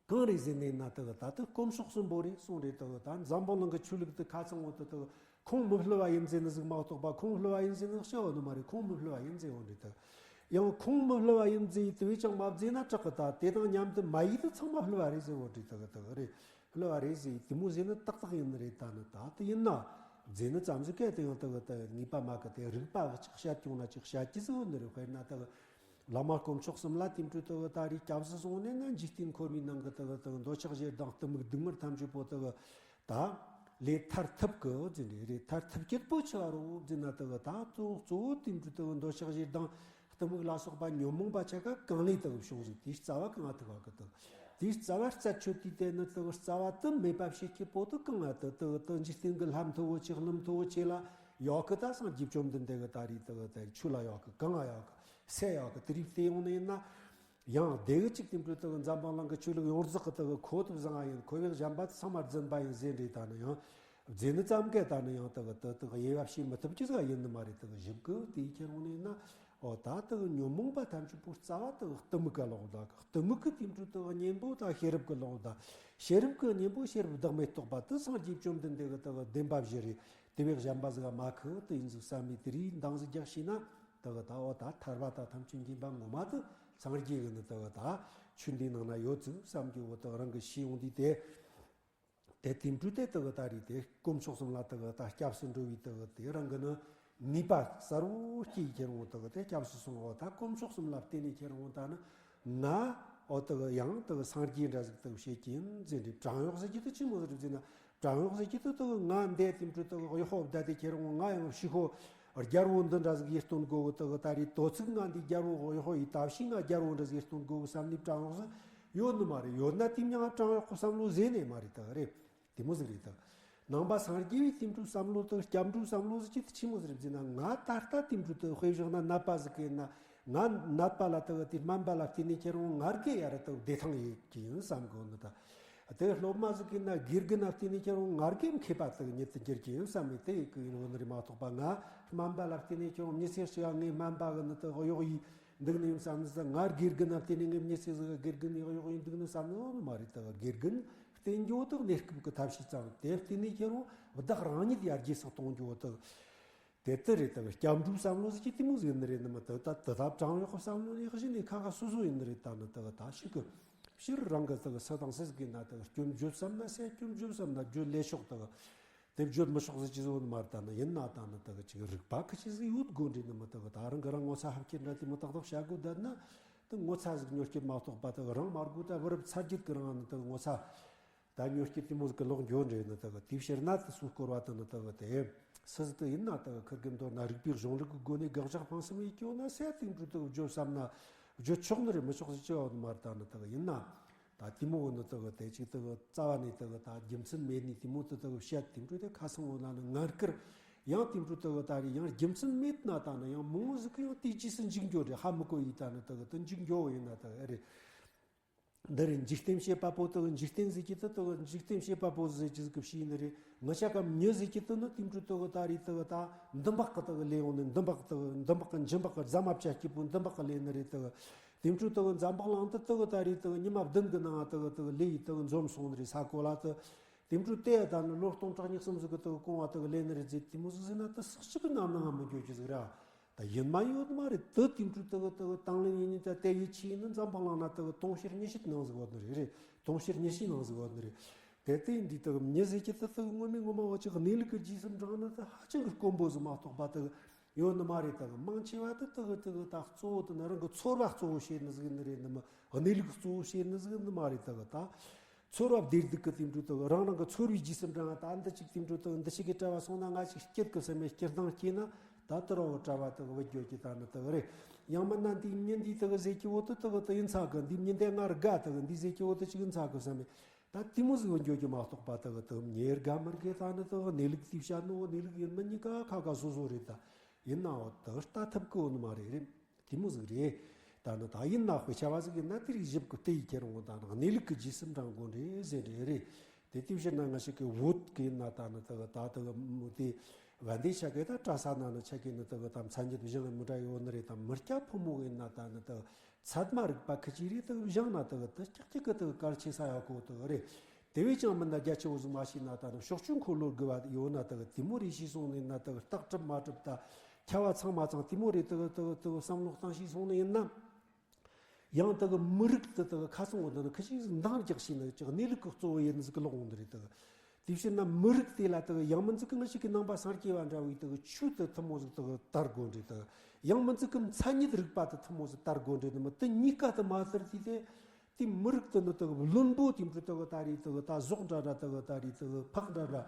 གང་རེད་ཟེར་ནས་ན་དག་ད་དུ་དཀོན་མཆོག་གསུམ་པོ་རེད་གསུངས་རེད། དག་ད་འཛམ་བུ་གླིང་གི་ཆོས་ལུགས་དེ་ཁ་ཚང་བོ་དེ་དག་ཁོང་མི་བསླུ་བ་ཡིན་ཟེར་ནི་ཟིག་མ་གཏོགས་པ། ཁོང་བསླུ་བ་ཡིན་ཟེར་ནི་ཤི་བ་ནི་མ་རེད། ཁོང་མི་བསླུ་བ་ཡིན་ཟེར་བོ་རེད། དག་ཡང་ཁོང་མི་བསླུ་བ་ཡིན་ཟེར་དེ་བས་ཀྱང་མ་བརྫེས་ན་དྲག་གི། ད་དེ་དང་མཉམ་དུ་མ་ཡིས་དེ་ཚང་མ་བསླུ་བ་རེད་ཟེར་བོ་རེད། དག་དག་རེད། བསླུ་བ་རེད་ཟེར་དེ་མོ་ཟེར་ནི་ཏག་ཏག་ཡིན་ནི་རེད། ད་ནི་ད་དེ་ཡིན་ན་བརྫེས་ནི་ཙམ་ཟིག་གལ་ཏེ་ཡང་དག་དག་ངེས་པ་མ་གི་དེ་རིགས་པ་གི་ཅིག་བཤད་ཀྱོང་ན་ཅིག་བཤད་ཀྱི་ཟིག་ཡོད་ནི་རེད། དཔེར་ན་དག་བླ་མ་དཀོན་མཆོག་གསུམ་ལ་དེ་འཕྲོ་དག་ད་རེས་སྐྱབས་སུ་སོང་ནས་ན་འཇིག་རྟེན་འཁོར་བའི་ནང་གི་དག་དག་འདོད་ཆགས་ཞེ་སྡང་གཏི་མུག་སྡུག་བསྔལ་ཐམས་ཅད་པོ་དག་ད་ལས་ཐར་ཐུབ་གི་ཟེར་རེད། རེད་ཐར་ཐུབ་ཀྱི་པོ་ཆི་བ་རོ་ཟེར་ན་དག་ད་གཙོ་བོ་གཙོ་བོ་དེ་འཕྲོ་དག་འདོད་ཆགས་ཞེ་སྡང་གཏི་མུག་ལ་སོགས་པ་ཉོན་མོངས་པ་ཆ་ག་གང་ལས་དག་བྱུང་ཟིག་དེའི་རྩ་བ་གང་ཐུབ་བ་གི་དག་དེའི་རྩ་བ་རྩད་ཆོད་དུས་དེ་ནི་དག་རྩ་བ་དུ་མེད་པ་བྱེད་ཀྱི་པོ་དུ་གང་ང་དུ་དག་དུ་འཇིག་རྟེན་གི་ལྷ་མཐུ་བོ་ཆེ་ཀླུ་མཐུ་བོ་ཆེ་ལ་ཡོད་གི། ད་སངས་རྒྱས་བཅོམ་ལྡན་འདས་གི་ད་རེས་དག་དེ་ཆོས་ལ་ཡོད་གི། གང་ང་ཡོད་གི། སེ་ཡོད་གི། དེ་རིགས་དེ་ཡོང་ནས་ཡིན་ན། ཡང་དེ་གི་ཅིག་དེ་འཕྲོ་དག་འཛམ་བུ་གླིང་གི་ཆོས་ལུགས་ཡོངས་རྫོགས་གི་དག་ཁོ་ཐུབ་བཟང་ང་ཡིན། ཁོ་བས་གཞན་པ་དུ་ཚང་མ་རྫུན་པ་ཡིན་ཟེར་རེད། ད་ནི་ཡང་རྫུན་ནི་ཙམ་གས་ད་ནི་ཡང་དག་དུ་དག་དབྱེ་བ་ཕྱེ་མི་ཐུབ་ཀྱི་ཟིག་ཡིན་ནི་མ་རེད། དག་ཞིབ་གི་དེའི་ཁྱེར་འོང་ནས་ན། འོ་ད་དག་ཉོན་མོངས་པ་ཐམས་ཅད་པོ་རྩ་བ་དག་གཏི་མུག་གི་ལོག་ད། གཏི་མུག་གི་དེ་འཕྲོ་དག་གཉེན་པོ་ད་ཤེས་རབ་ཀྱི་ལོག་ད། ཤེས་རབ་ཀྱི་གཉེན་པོ་ཤེས་རབ་བདག་མེད་རྟོགས་པ་དུ་སངས་རྒྱས་བཅོམ་ལྡན་འདས་གི་དག་བདེན་པ་བཞི་རེད། དེ་བས་གཞན་པ་ཟིག་མ་ཁུ་དུ་ཡིན་ཟིག་བསམ་མི་དེ་རིགས་འདང་ཟིག་རྒྱག་ཤེས་ན། དག་ད་འོ་ད་ཐར་པ་ད་ཐམས་ཅད་མཁྱེན་པ་ངོ་མ་དུ་སངས་རྒྱས་གི་ནི་དག་ད་ཆོས་འདི་ནང་ན་ཡོད་ཚུལ་བསམ་གྱི་འོ་དག་རང་གི་ཤེས་ཡོང་དུས་དེ། དེ་དེ་འཕྲོ་དེ་དག་ད་རེད། དེ་དཀོན་མཆོག་གསུམ་ལ་དག་ད་སྐྱབས་སུ་འགྲོ་བའི་དག་དེ་རང་གི་ནི་ངེས་པ་གསལ་བོ་སྐྱེས་ཁྱེར་འོང་དག་དེ་སྐྱབས་སུ་སོང་འོ་ད་དཀོན་མཆོག་གསུམ་ལ་བརྟེན་ནས་ཁྱེར་འོང་ད་ནི་ང་འོ་དག་ཡང་དག་སངས་རྒྱས་འདྲ་ཟིག་དག་བྱེད་ཀྱི་ཡིན་ཟེར་རེད། བྲན་གཡོག་ཟེར་གྱི་དུ་ཆི་མོ་ཟེར་ཟེར་ན། བྲན་གཡོག་ཟེར་གྱི་དུ་དག་ང་འདས་དེ་འཕྲོ་དག་གཡོག་པོ་བསྡད་དེ་ཁྱེར་འོང་། ང་ཡང་ཕྱི་ཁོ་རྒྱལ་པོ་འདི་འདྲ་ཟིག་ཡིད་རྟོན་དགོས་གི། དག་ད་རེད་དོ་ཚིག་ང་འདི་རྒྱལ་པོ་གཡོག་པོ་ཡིན། ད་ཕྱི་ང་རྒྱལ་པོ་འདྲ་ཟིག་ཡིད་རྟོན་དགོས་གི་བསམ་ནས་བྲན་གཡོག་ཟིག་ཡོད་ནི་མ་རེད། ཡོད་ན་དེ་མྱང་བྲན་གཡོག་གི་བསམ་བློ་ཟེར་ནས་མ་རེད། དག་རེད། དེ་མོ་ཟིག་རེད། དག་ནང་པ་སངས་རྒྱས་པའི་དེ་འཕྲོ་བསམ་བློ་དག་སྐྱབས་འགྲོའི་བསམ་བློ་ཟིག་ཅི་དུ་ཆི་མོ་ཟིག་རེད་ཟེར་ན། ང་ད་ལྟ་དེ་འཕྲོ་དག་དཔེ་བཞག་ན་ནད་པ་ཟིག་གི་ཡིན་ན། ང་ནད་པ་ལ་དག་དེ་སྨན་པ་ལ་བརྟེན་ནས་ཁྱེར་འོང་ང་རྒས་ཡར་དག་བདེ་ཐང་ཡེད་ཀྱི་ཡིན་བསམ་གི་ཡོད་ནི། ད་དེ་སློབ་མ་ཟིག་གི་ཡིན་ན་དགེ་རྒན་ལ་བརྟེན་ནས་ཁྱེར་འོང་ང་རྒས་མཁས་པ་དག་ཉིད་དུ་འགྱུར་གྱི་ཡིན་བསམ་ནས་དེ་ཡེད་གི་ཡིན་ཡོད་ནི་རེད་མ་གཏོགས་པ། ང་སྨན་པ་ལ་བརྟེན་ནས་ཁྱེར་འོང་མི་ཚེ་ཞིག་ངས་སྨན་པ་གི་ནི་དག་གཡོག་ཡིན་འདུག་ནི་ཡིན་བསམ་ནི་ཟིག་ང་དགེ་རྒན་ལ་བརྟེན་ནས་ངས་མི་ཚེ་ཟིག་དགེ་རྒན་ནི་གཡོག་ཡིན་འདུག་ནི་བསམ་ནི་ཡོད་ནི་མ་རེད། དག་དགེ་རྒན་བསྟེན་རྒྱུ་དག་གནས་སྐབས་ཀྱི་ཐབས་ཤེས་ཙམ། དེ་བརྟེན་ནས་ཁྱེར་འོང་བདག་རང་ཉིད་ཡར་རྒྱས་སུ་གཏོང་རྒྱུ་དག་དེ་ལྟར་རེད། དག་སྐྱབས་འགྲོའི་བསམ་བློ་ཟིག་གི་དེ་མོ་ཟིག་ནི་རེད་ནི་མ། དག་ད་དེ་ད་བྲན་གཡོག་གི་བསམ་བློ་ནི་གཞི་ནས་ཁ་ཁ་སོ་སོ་ཡིན་ནི་རེད། ད་ནི་དག་ད་ཤི་གི་ཕྱིར་རང་གི་དག་སུ་དང་སུ་ཟིག་གི་ན་དག་སྐྱོན་བརྗོད་བསམ་ན་སེ་སྐྱོན་བརྗོད་བསམ་ན་བརྗོད་ལས་ཆོག་དག་དེ་བརྗོད་མི་ཆོག་ཟིག་ཅི་ཟིག་ནི་མ་རེད། ད་ནི་ཡིན་ན་ད་ནི་དག་ཅིག་རིག་པ་ཁི་ཆི་ཟིག་ཡོད་དགོས་འདྲེ་ནི་མ། དག་ད་རང་གི་རང་ངོ་ཚ་ཧབ་ཁྱེར་འདྲ་དེ་མོ་ཏག་ཏག་བྱ་དགོས། ད་ན་དེ་ངོ་ཚ་ཟིག་ཉོ་སྐྱེད་མ་གཏོགས་པ་དག་རང་མ་དགོས། ད་བུ་རབས་ཚ་རྒྱུད་གི་རང་ནི་དག་ངོ་ཚ། ད་ཉོ་སྐྱེད་དེ་མོ་ཟིག་གི་ལོག་འགྱོ་འདྲེ་ནི་དག་དེའི་ཕྱིར་ན་དེ་སུ་སྐོར་བ་དེ་ནི་དག་དེ་སུ་ཟིག་དེ་ཡིན་ན་དག་ཁིར་གི་མདོར་ན་རིག་པའི་གཞུང་ལུགས་ཀྱི་སྒོ་ནས་དགག་བཞག་ཕངས་སེམས་ཡེད་ཀྱི་ཡོད་ན་སེ་དེ་འཕྲོ་དག་བརྗོད་བསམ་ན་བརྗོད་ཆོག་ནི་རེད། མི་ཆོག་ཟིག་ཅི་ཡོད་ནི་མ་རེད། ད་ནི་དག་ཡིན་ན་ད་དེ་མོ་བོ་ནི་དག་དེ་ཅིག་དག་རྩ་བ་ནས་དག་ད་རྒྱུ་མཚན་མེད་ནི་དེ་མོ་དེ་དག་བཤད་དེ་འཕྲོ་དེ་ཁ་སང་བོ་ན་ནི་ངར་ཀིར་ཡང་དེ་འཕྲོ་དག་ད་རེད་ཡང་རྒྱུ་མཚན་མེད་ན་ད་ནི་ཡང་མང་བོ་ཟིག་གི་ཡང་དེའི་རྗེས་སུ་འཇུག་འགྱོ་རེད། ཧ་མི་གོ་ཡི་ད་ནི་དག་དེ་འཇུག་འགྱོ་བོ་ཡིན་ན་དག་ཨེ་རེད། འདི་རེད། འཇིག་རྟེན་བྱེད་པ་པོ་དག་འཇིག་རྟེན་ཟེར་གྱི་དེ་དག་འཇིག་རྟེན་བྱེད་པ་པོ་ཟེར་གྱི་ཟིག་གི་བྱས་ནི་རེད། ང་ཅག་གམ་མྱི་ཟེར་གྱི་དེ་ནི་དེ་འཕྲོ་དག་ད་རེད་དག་ད་འདུན་པ་གི་དག་ལས་ཡོང་ནི་འདུན་པ་གི་དག་འདུན་པ་གི་འཇིན་པ་གི་རྫ་མ་བཅད་སྐྱིད་པོ་འདུན་པ་གི་ལས་ནི་རེད་དག་དེ་འཕྲོ་དག་འཛམ་བུ་གླིང་དུ་དག་ད་རེད་དག་ཉི་མ་བདུན་གི་ནང་དག་དག་ལས་ཡི་དག་འཛོམས་སོང་ནི་རེད། ས་གོ་ལ་དུ་དེ་འཕྲོ་དེ་ད་ནི་ལོ་སྟོང་ཕྲག་གཉིས་གསུམ་ཟིག་གི་དག་གོང་བ་དག་ལས་ནི་རེད་ཟེར། དེ་མོ་ཟིག་ཟེར་ན་དུ་སག་ཅིག་གི་ནམ་ནང་མི་འགྱོ་རྒྱུ་ཟིག་ར། ད་ཡིན་མ་ཡོད་མ་རེད། དུ་དེ་འཕྲོ་དག་དག་དང་ལེན་ཡིན་ནི་ད་དེ་ཡི་ཆེས་ནི་འཛམ་བུ་གླིང་ན་དག་དུང་ཕྱུར་ཉི་ཤུ་ནང་ཟིག་ཡོད་ནི་རེད། རེད། དུང་ཕྱུར་ཉི་ཤུ་ནང་ཟིག་ཡོད་ནི་རེད། དེ་དེ་འདི་དག་མྱི་ཟེར་གྱི་དུ་དག་ངོ་མའི་ངོ་མ་བ་ཅིག་གནས་ལུགས་ཀྱི་རྗེས་སུ་འབྲང་ནི་དུ་ཧ་ཅང་གི་དཀོན་པོ་ཟིག་མ་གཏོགས་པ་དག་ཡོད་ནི་མ་རེད། དག་མང་ཆེ་བ་དུ་དག་དག་ད་གཙོ་བོ་དུ་ནི་རང་གི་ཚོར་བ་གཙོ་བོ་བྱེད་ནི་ཟིག་ནི་རེད། ནི་མ་གནས་ལུགས་གཙོ་བོ་བྱེད་ནི་ཟིག་ནི་མ་རེད། དག་ད། ཚོར་བ་བདེ་སྡུག་གི་དེ་འཕྲོ་དག་རང་རང་གི་ཚོར་བའི་རྗེས་སུ་འབྲང་བ། ད་འདི་གཅིག་དེ་འཕྲོ་དག་འདི་གཅིག་གི་གྲྭ་བ་སོང་ན་ང་གཅིག་སྐྱིད་གི་བསམ་མེད་སྐྱིད་སྣང་སྐྱེས་ན་ད་དུ་རོགས་གྲྭ་བ་དག་བུད་འགྱོ་གི་ད་ནི་དག་རེད། ཡང་མིན་ན་འདི་མྱི་འདི་དག་ཟེར་གྱི་བོ་དུ་དག་དུ་ཡིན་ཚ་གི། འདི་མྱི་འདི་ང་དགའ་དག་འདི་ཟེར་གྱི་བོ་དུ་གཅིག་ཡིན་ཚ་གི་བསམ་མེད། ད་དེ་མོ་ཟིག་འགྱོ་རྒྱུ་མ་གཏོགས་པ་དག་དུ་ཉེ་དགའ་མི་དགའ་ད་ནི་དག་གནས་ལུགས་དེ་བཤད་ནོ་གནས་ལུགས་ཡིན་མིན་གཉིས་ཀ་ཁ་ཁ་སོ་སོ་རེད། ད་ཡིན་ནའང་དག་ལྟ་ཐུབ་གི་ཡོད་ནི་མ་རེད་རེད། དེ་མོ་ཟིག་རེད། ད་ནི་ད་ཡིན་ན་དཔེ་ཆ་བ་ཟིག་ཡིན་ན་དེ་རིགས་ཞིབ་གི་བལྟས་ཡི་ཁྱེར་འོང་ད་ནི་གནས་ལུགས་གི་རྗེས་སུ་འབྲང་དགོས་རེད་ཟེར་རེད་རེད། དེ་དེ་བཤད་ན་ང་ཞིག་གི་བོད་གི་ཡིན་ན་ད་ནི་དག་ད་དག་མོ་དེ་བན་དེ་ཆ་གི་ད་གྲྭ་ས་ན་ནི་ཆ་གི་ནི་དག་ད་མཚན་ཉིད་བཞེངས་མི་འདྲ་ཡོད་ནི་རེད། ད་མི་སྐྱ་ཕོ་མོ་ཡིན་ན་ད་ནི་དག་ཚད་མ་རིག་པ་ཁི་ཅི་རེད་དག་བཞེངས་ན་དག་དུ་ཀྱག་ཀྱག་གི་དག་གལ་ཆེ་ས་ཡག་གོ་དག་རེད། དེ་བས་ཀྱང་མིན་ན་རྒྱ་ཆེ་བོ་ཟིག་མ་ཤེས་ན་ད་ནི་ཕྱོགས་བཅུའི་འཁོར་ལོ་དགུ་བ་ཡོད་ན་དག་དེ་མོ་རེ་ཤེས་སོང་ནས་ན་དག་རྟགས་གྲུབ་མ་གྲུབ་ད་ཁྱ་བ་ཚང་མ་ཚང་དེ་མོ་རེ་དག་དག་དག་བསམ་བློ་བཏང་ཤེས་སོང་ནས་ཡིན་ན། ཡང་དག་མི་རིགས་དེ་དག་ཁ་སང་འོ་འདི་ནི་ཁི་ཅི་ཟིག་འདང་རྒྱག་ཤེས་ན་ཅིག་གནས་ལུགས་ཀྱི་གཙོ་བོ་ཡིན་ཟིག་གི་ལོག་འོང་འདི་རེད་དག་དེ་ཕྱིར་ན་མི་རིགས་དེ་ལ་དག་ཡང་མིན་ཟིག་གི་ང་ཞིག་གི་ནང་པ་སངས་རྒྱས་པ་འདྲ་བའི་དག་ཆོས་དེ་ཐུན་མོང་ཟིག་དག་དར་དགོས་འདྲེ་དག་ཡང་མིན་ཟིག་གི་མཚན་ཉིད་རིག་པ་དེ་ཐུན་མོང་ཟིག་དར་དགོས་འདྲེ་ནི་མི་དེ་གཉིས་ཀ་དེ་མ་དར་དུས་དེ། དེ་མི་རིགས་དེ་ནི་དག་བླུན་པོ་དེ་འཕྲོ་དག་ད་རེད་དག་ད་ཟོག་འདྲ་འདྲ་དག་ད་རེད་དག་ཕག་འདྲ་འདྲ།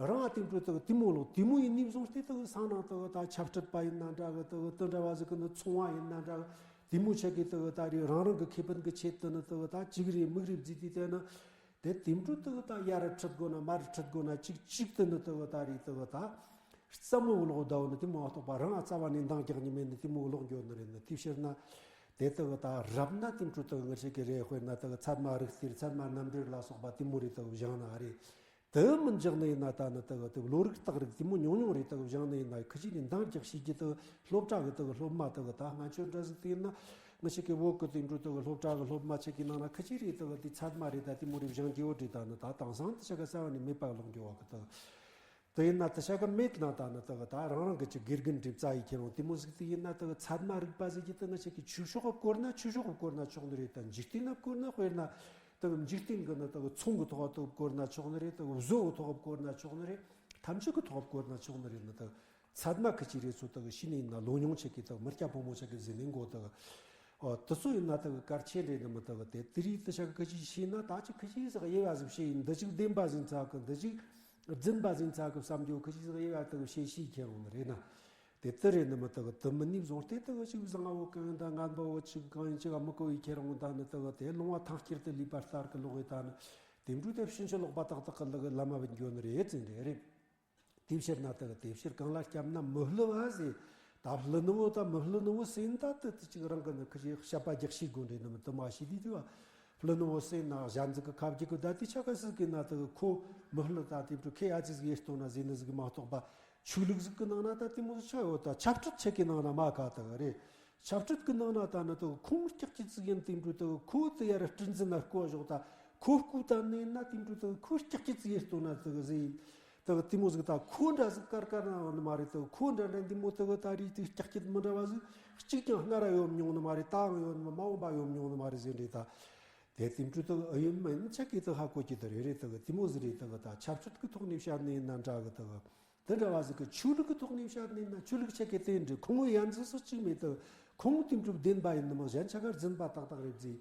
རང་དེ་འཕྲོ་དག་དེ་མོ་ལོག་དེ་མོ་ཡིན་ནི་བཟུང་སྟེ་དག་སང་ནང་དག་ད་ཆབ་སྲིད་པ་ཡིན་ན་འདྲ་གི་དག་དེ་འདྲ་བ་ཟིག་གི་ནི་ཚོང་བ་ཡིན་ན་འདྲ་གི་དེ་མོ་ཆེ་གི་དག་ད་རེད་རང་རང་གི་ཁེ་ཕན་གི་ཆེད་དུ་ནི་དག་ད་ཅིག་རེད་མིག་རེད་བརྫིས་ཏེ་དེ་ནི། དེ་དེ་འཕྲོ་དག་ད་ཡར་ཁྲིད་དགོས་ན་མར་ཁྲིད་དགོས་ན་ཅིག་ཅིག་དེ་ནི་དག་ད་རེད་དག་ད། རྩ་མོ་ལོག་ཟླ་བ་ནི་དེ་མོ་གཏོགས་པ་རང་རྩ་བ་ནས་འདང་རྒྱག་ཉི་མེད་ནི་དེ་མོ་ལོག་འགྱོ་ནི་རེད་ནི་དེ་ཕྱིར་ན། དེ་དག་ད་རབ་ན་དེ་འཕྲོ་དག་ངེད་ཅག་གི་རེད། དཔེར་ན་དག་ཚད་མ་རིག་གསལ་ཚད་མ་རྣམ་འགྲེལ་ལ་སོགས་པ་དེ་མོ་རེ་དག་བཞེངས་ན་རེད། དེ་མིན་འཇགས་ནི་ཡིན་ན་ད་ནི་དག་དེ་བློ་རིག་རྟགས་རིགས་དེ་མོ་ཉུང་ཉུང་རེ་དག་བཞེངས་ནི་ཡིན་ན་ཁི་ཅི་ནས་འདང་རྒྱག་ཤེས་ཀྱི་དག་སློབ་གྲྭ་གི་དག་སློབ་མ་དག་ད་ང་ཁྱོད་འདྲ་ཟིག་དེ་ཡིན་ན་ངེད་ཅག་གི་བོད་གི་དེ་འཕྲོ་དག་སློབ་གྲྭ་གི་སློབ་མ་ཆེ་གི་ནང་ན་ཁི་ཅི་རེ་དག་དེ་ཚད་མ་རེ་ད་དེ་མོ་རེ་བཞེངས་ཀྱི་ཡོད་རེད། ད་ནི་ད་དེང་སང་དེ་ཆ་ག་རྩ་བ་ནས་མེད་པ་ལོག་འགྱོ་བ་གི་དག་དེ་ཡིན་ན་དེ་ཆ་ག་མེད་ན་ད་ནི་དག་ད་རང་རང་གི་ཅིག་དགེ་རྒན་འདྲེ་རྩ་ཡི་ཁྱེར་རུང་དེ་མོ་ཟིག་དེ་ཡིན་ན་དག་ཚད་མ་རིག་པ་ཟིག་གི་དེ་ང་ཆ་གི་ཆོས་ཕྱོགས་སྐོར་ན་ཆོས་ཕྱོགས་སྐོར་ན་ཆོག་ནི་རེད། ད་འཇིག་རྟེན་ན་བཀོལ་ན་དཔེར་ན་དག་འཇིག་རྟེན་གི་ནི་དག་ཚོང་གི་ཐོག་དག་བཀོལ་ན་ཆོག་ནི་རེད། དག་བཟོ་གི་ཐོག་བཀོལ་ན་ཆོག་ནི་རེད། ཐམས་ཅད་གི་ཐོག་བཀོལ་ན་ཆོག་ནི་རེད། ནི་དག་ཚད་མ་ཁི་ཅི་རེད་ཚོ་དག་ཤི་ནི་ཡིན་ན་ལོ་ཉུང་ཆ་གི་དག་མི་སྐྱ་ཕོ་མོ་ཆ་གི་ཟིན་ནི་མགོ་དག་ཨོ་དེ་ཚོ་ཡིན་ན་དག་གལ་ཆེ་འདྲེ་ནི་མི་དག་དེ་དེ་རིགས་དེ་ཆ་གི་ཁི་ཅི་ཤེས་ན་ད་ཅི་ཁི་ཅི་ཟིག་དབྱེ་བ་ཟིག་ཤེས་ཡིན་འདི་ཅིག་བདེན་པ་ཟིན་ཚ་གི་འདི་ཅིག་རྫུན་པ་ཟིན་ཚ་གི་བསམ་རྒྱུ་ཁི་ཅི་ཟིག་དབྱེ་བ་དག་ཤེས་ཤེས་ཁྱེར་འོང་ནི་རེད་ན། དེ་ལྟར་རེད་ནི་མི་དག་དུ་མི་ནི་བཟུང་སྟེ་དག་ཅིག་བཟང་བོ་གང་ཡིན་ད་ངན་པ་བོ་ཅིག་གང་ཡིན་ཅིག་མི་གོ་བའི་ཁྱེར་འོང་ད་ནི་དག་དེ་ལུང་བ་ཐང་དཀྱིལ་དུ་ལུས་པ་ལྟར་གི་ལོག་ཡོད་ད་ནི་དེ་འབྲུ་དེ་ཕྱིན་ཅི་ལོག་པ་ཏག་ཏག་གི་ལག་ལ་མ་བུད་འགྱོ་ནི་རེད་ཟེར་འདྲེ་རེད། དེ་ཕྱིར་ན་དག་དེ་ཕྱིར་གང་ལ་སྐྱབས་ན་མི་བསླུ་བ་ཟེར། ད་བསླུ་ནི་བོ་ད་མི་བསླུ་ནི་བོ་ཟེར་ན་ད་དེ་དེ་ཅིག་རང་གི་ནི་ཁི་ཅི་བཤད་པ་རྒྱག་ཤེས་དགོས་འདྲེ་ནི་མི་དུ་མ་ཤེས་དུས་དུ་བ། བསླུ་ནི་བོ་ཟེར་ན་གཞན་ཟིག་གི་ཁ་བརྒྱུད་གི་ད་དེ་ཆ་ག་ཟིག་གི་ན་དག་ཁོ་མི་བསླུ་ད་དེ་འབྲུ་ཁེ་ཡ་ཅི་ཟིག་ཡེ་སྟོན་ན་ཟེར་ནི་ཟིག་མ་གཏོགས་པ། ཆོས་ལུགས་ཟིག་གི་ནང་ན་ད་དེ་མོ་ཟིག་ཆགས་ཡོད་ད་ཆབ་སྲིད་ཆེ་གི་ནང་ན་མ་ག་དག་རེད། ཆབ་སྲིད་གི་ནང་ན་ད་ནི་དག་ཁོང་སྐྱག་ཅི་ཟིག་ཡིན་དེ་འབྲུ་དག་ཁོ་དེ་ཡར་སྲིད་འཛིན་ན་བསྐོ་ཞོག་ད་ཁོ་བསྐོ་ད་ནི་ན་དེ་འབྲུ་དག་ཁོ་སྐྱག་ཅི་ཟིག་ཡེ་སྟོན་ན་དག་ཟིག་དག་དེ་མོ་ཟིག་ད་ཁོ་འདྲ་ཟིག་ཀར་ཀར་ན་ཡོད་ནི་མ་རེད། དག་ཁོ་འདྲ་འདྲ་འདི་མོ་དག་ད་རེད་དེ་སྐྱག་ཅི་མི་འདྲ་བ་ཟིག་གཅིག་ཀྱང་སྔར་ཡོད་མྱོང་ནི་མ་རེད། ད་ཡང་ཡོད་ནི་མ་མ་འོངས་པ་ཡོད་མྱོང་ནི་མ་རེད་ཟེར་འདྲེ་ད། དེ་དེ་འཕྲོ་དག་ཨ་ཡོད་མིན་ཆ་གི་དག་ཧ་གོ་གི་དག་རེད་རེད། དག་དེ་མོ་ཟིག་རེད། དག་ད་ཆབ་སྲིད་ཀྱི་ཐོག་ནས་བཤད་ནི་ཡིན་ན་འདྲ་གི་དག་དེ་འདྲ་བ་ཟིག་གི་ཆོས་ལུགས་ཀྱི་ཐོག་ནས་བཤད་ནི་ཡིན་ན་ཆོས་ལུགས་ཆ་གི་དེ་འདྲ་ཁོང་ཡན་ཟིག་སུ་གཅིག་མེད་དག་ཁོང་དེ་འཕྲོ་བདེན་པ་ཡིན་ནི་མ་གཞན་ཆ་གར་རྫུན་པ་ཏག་ཏག་རེད་ཟིག་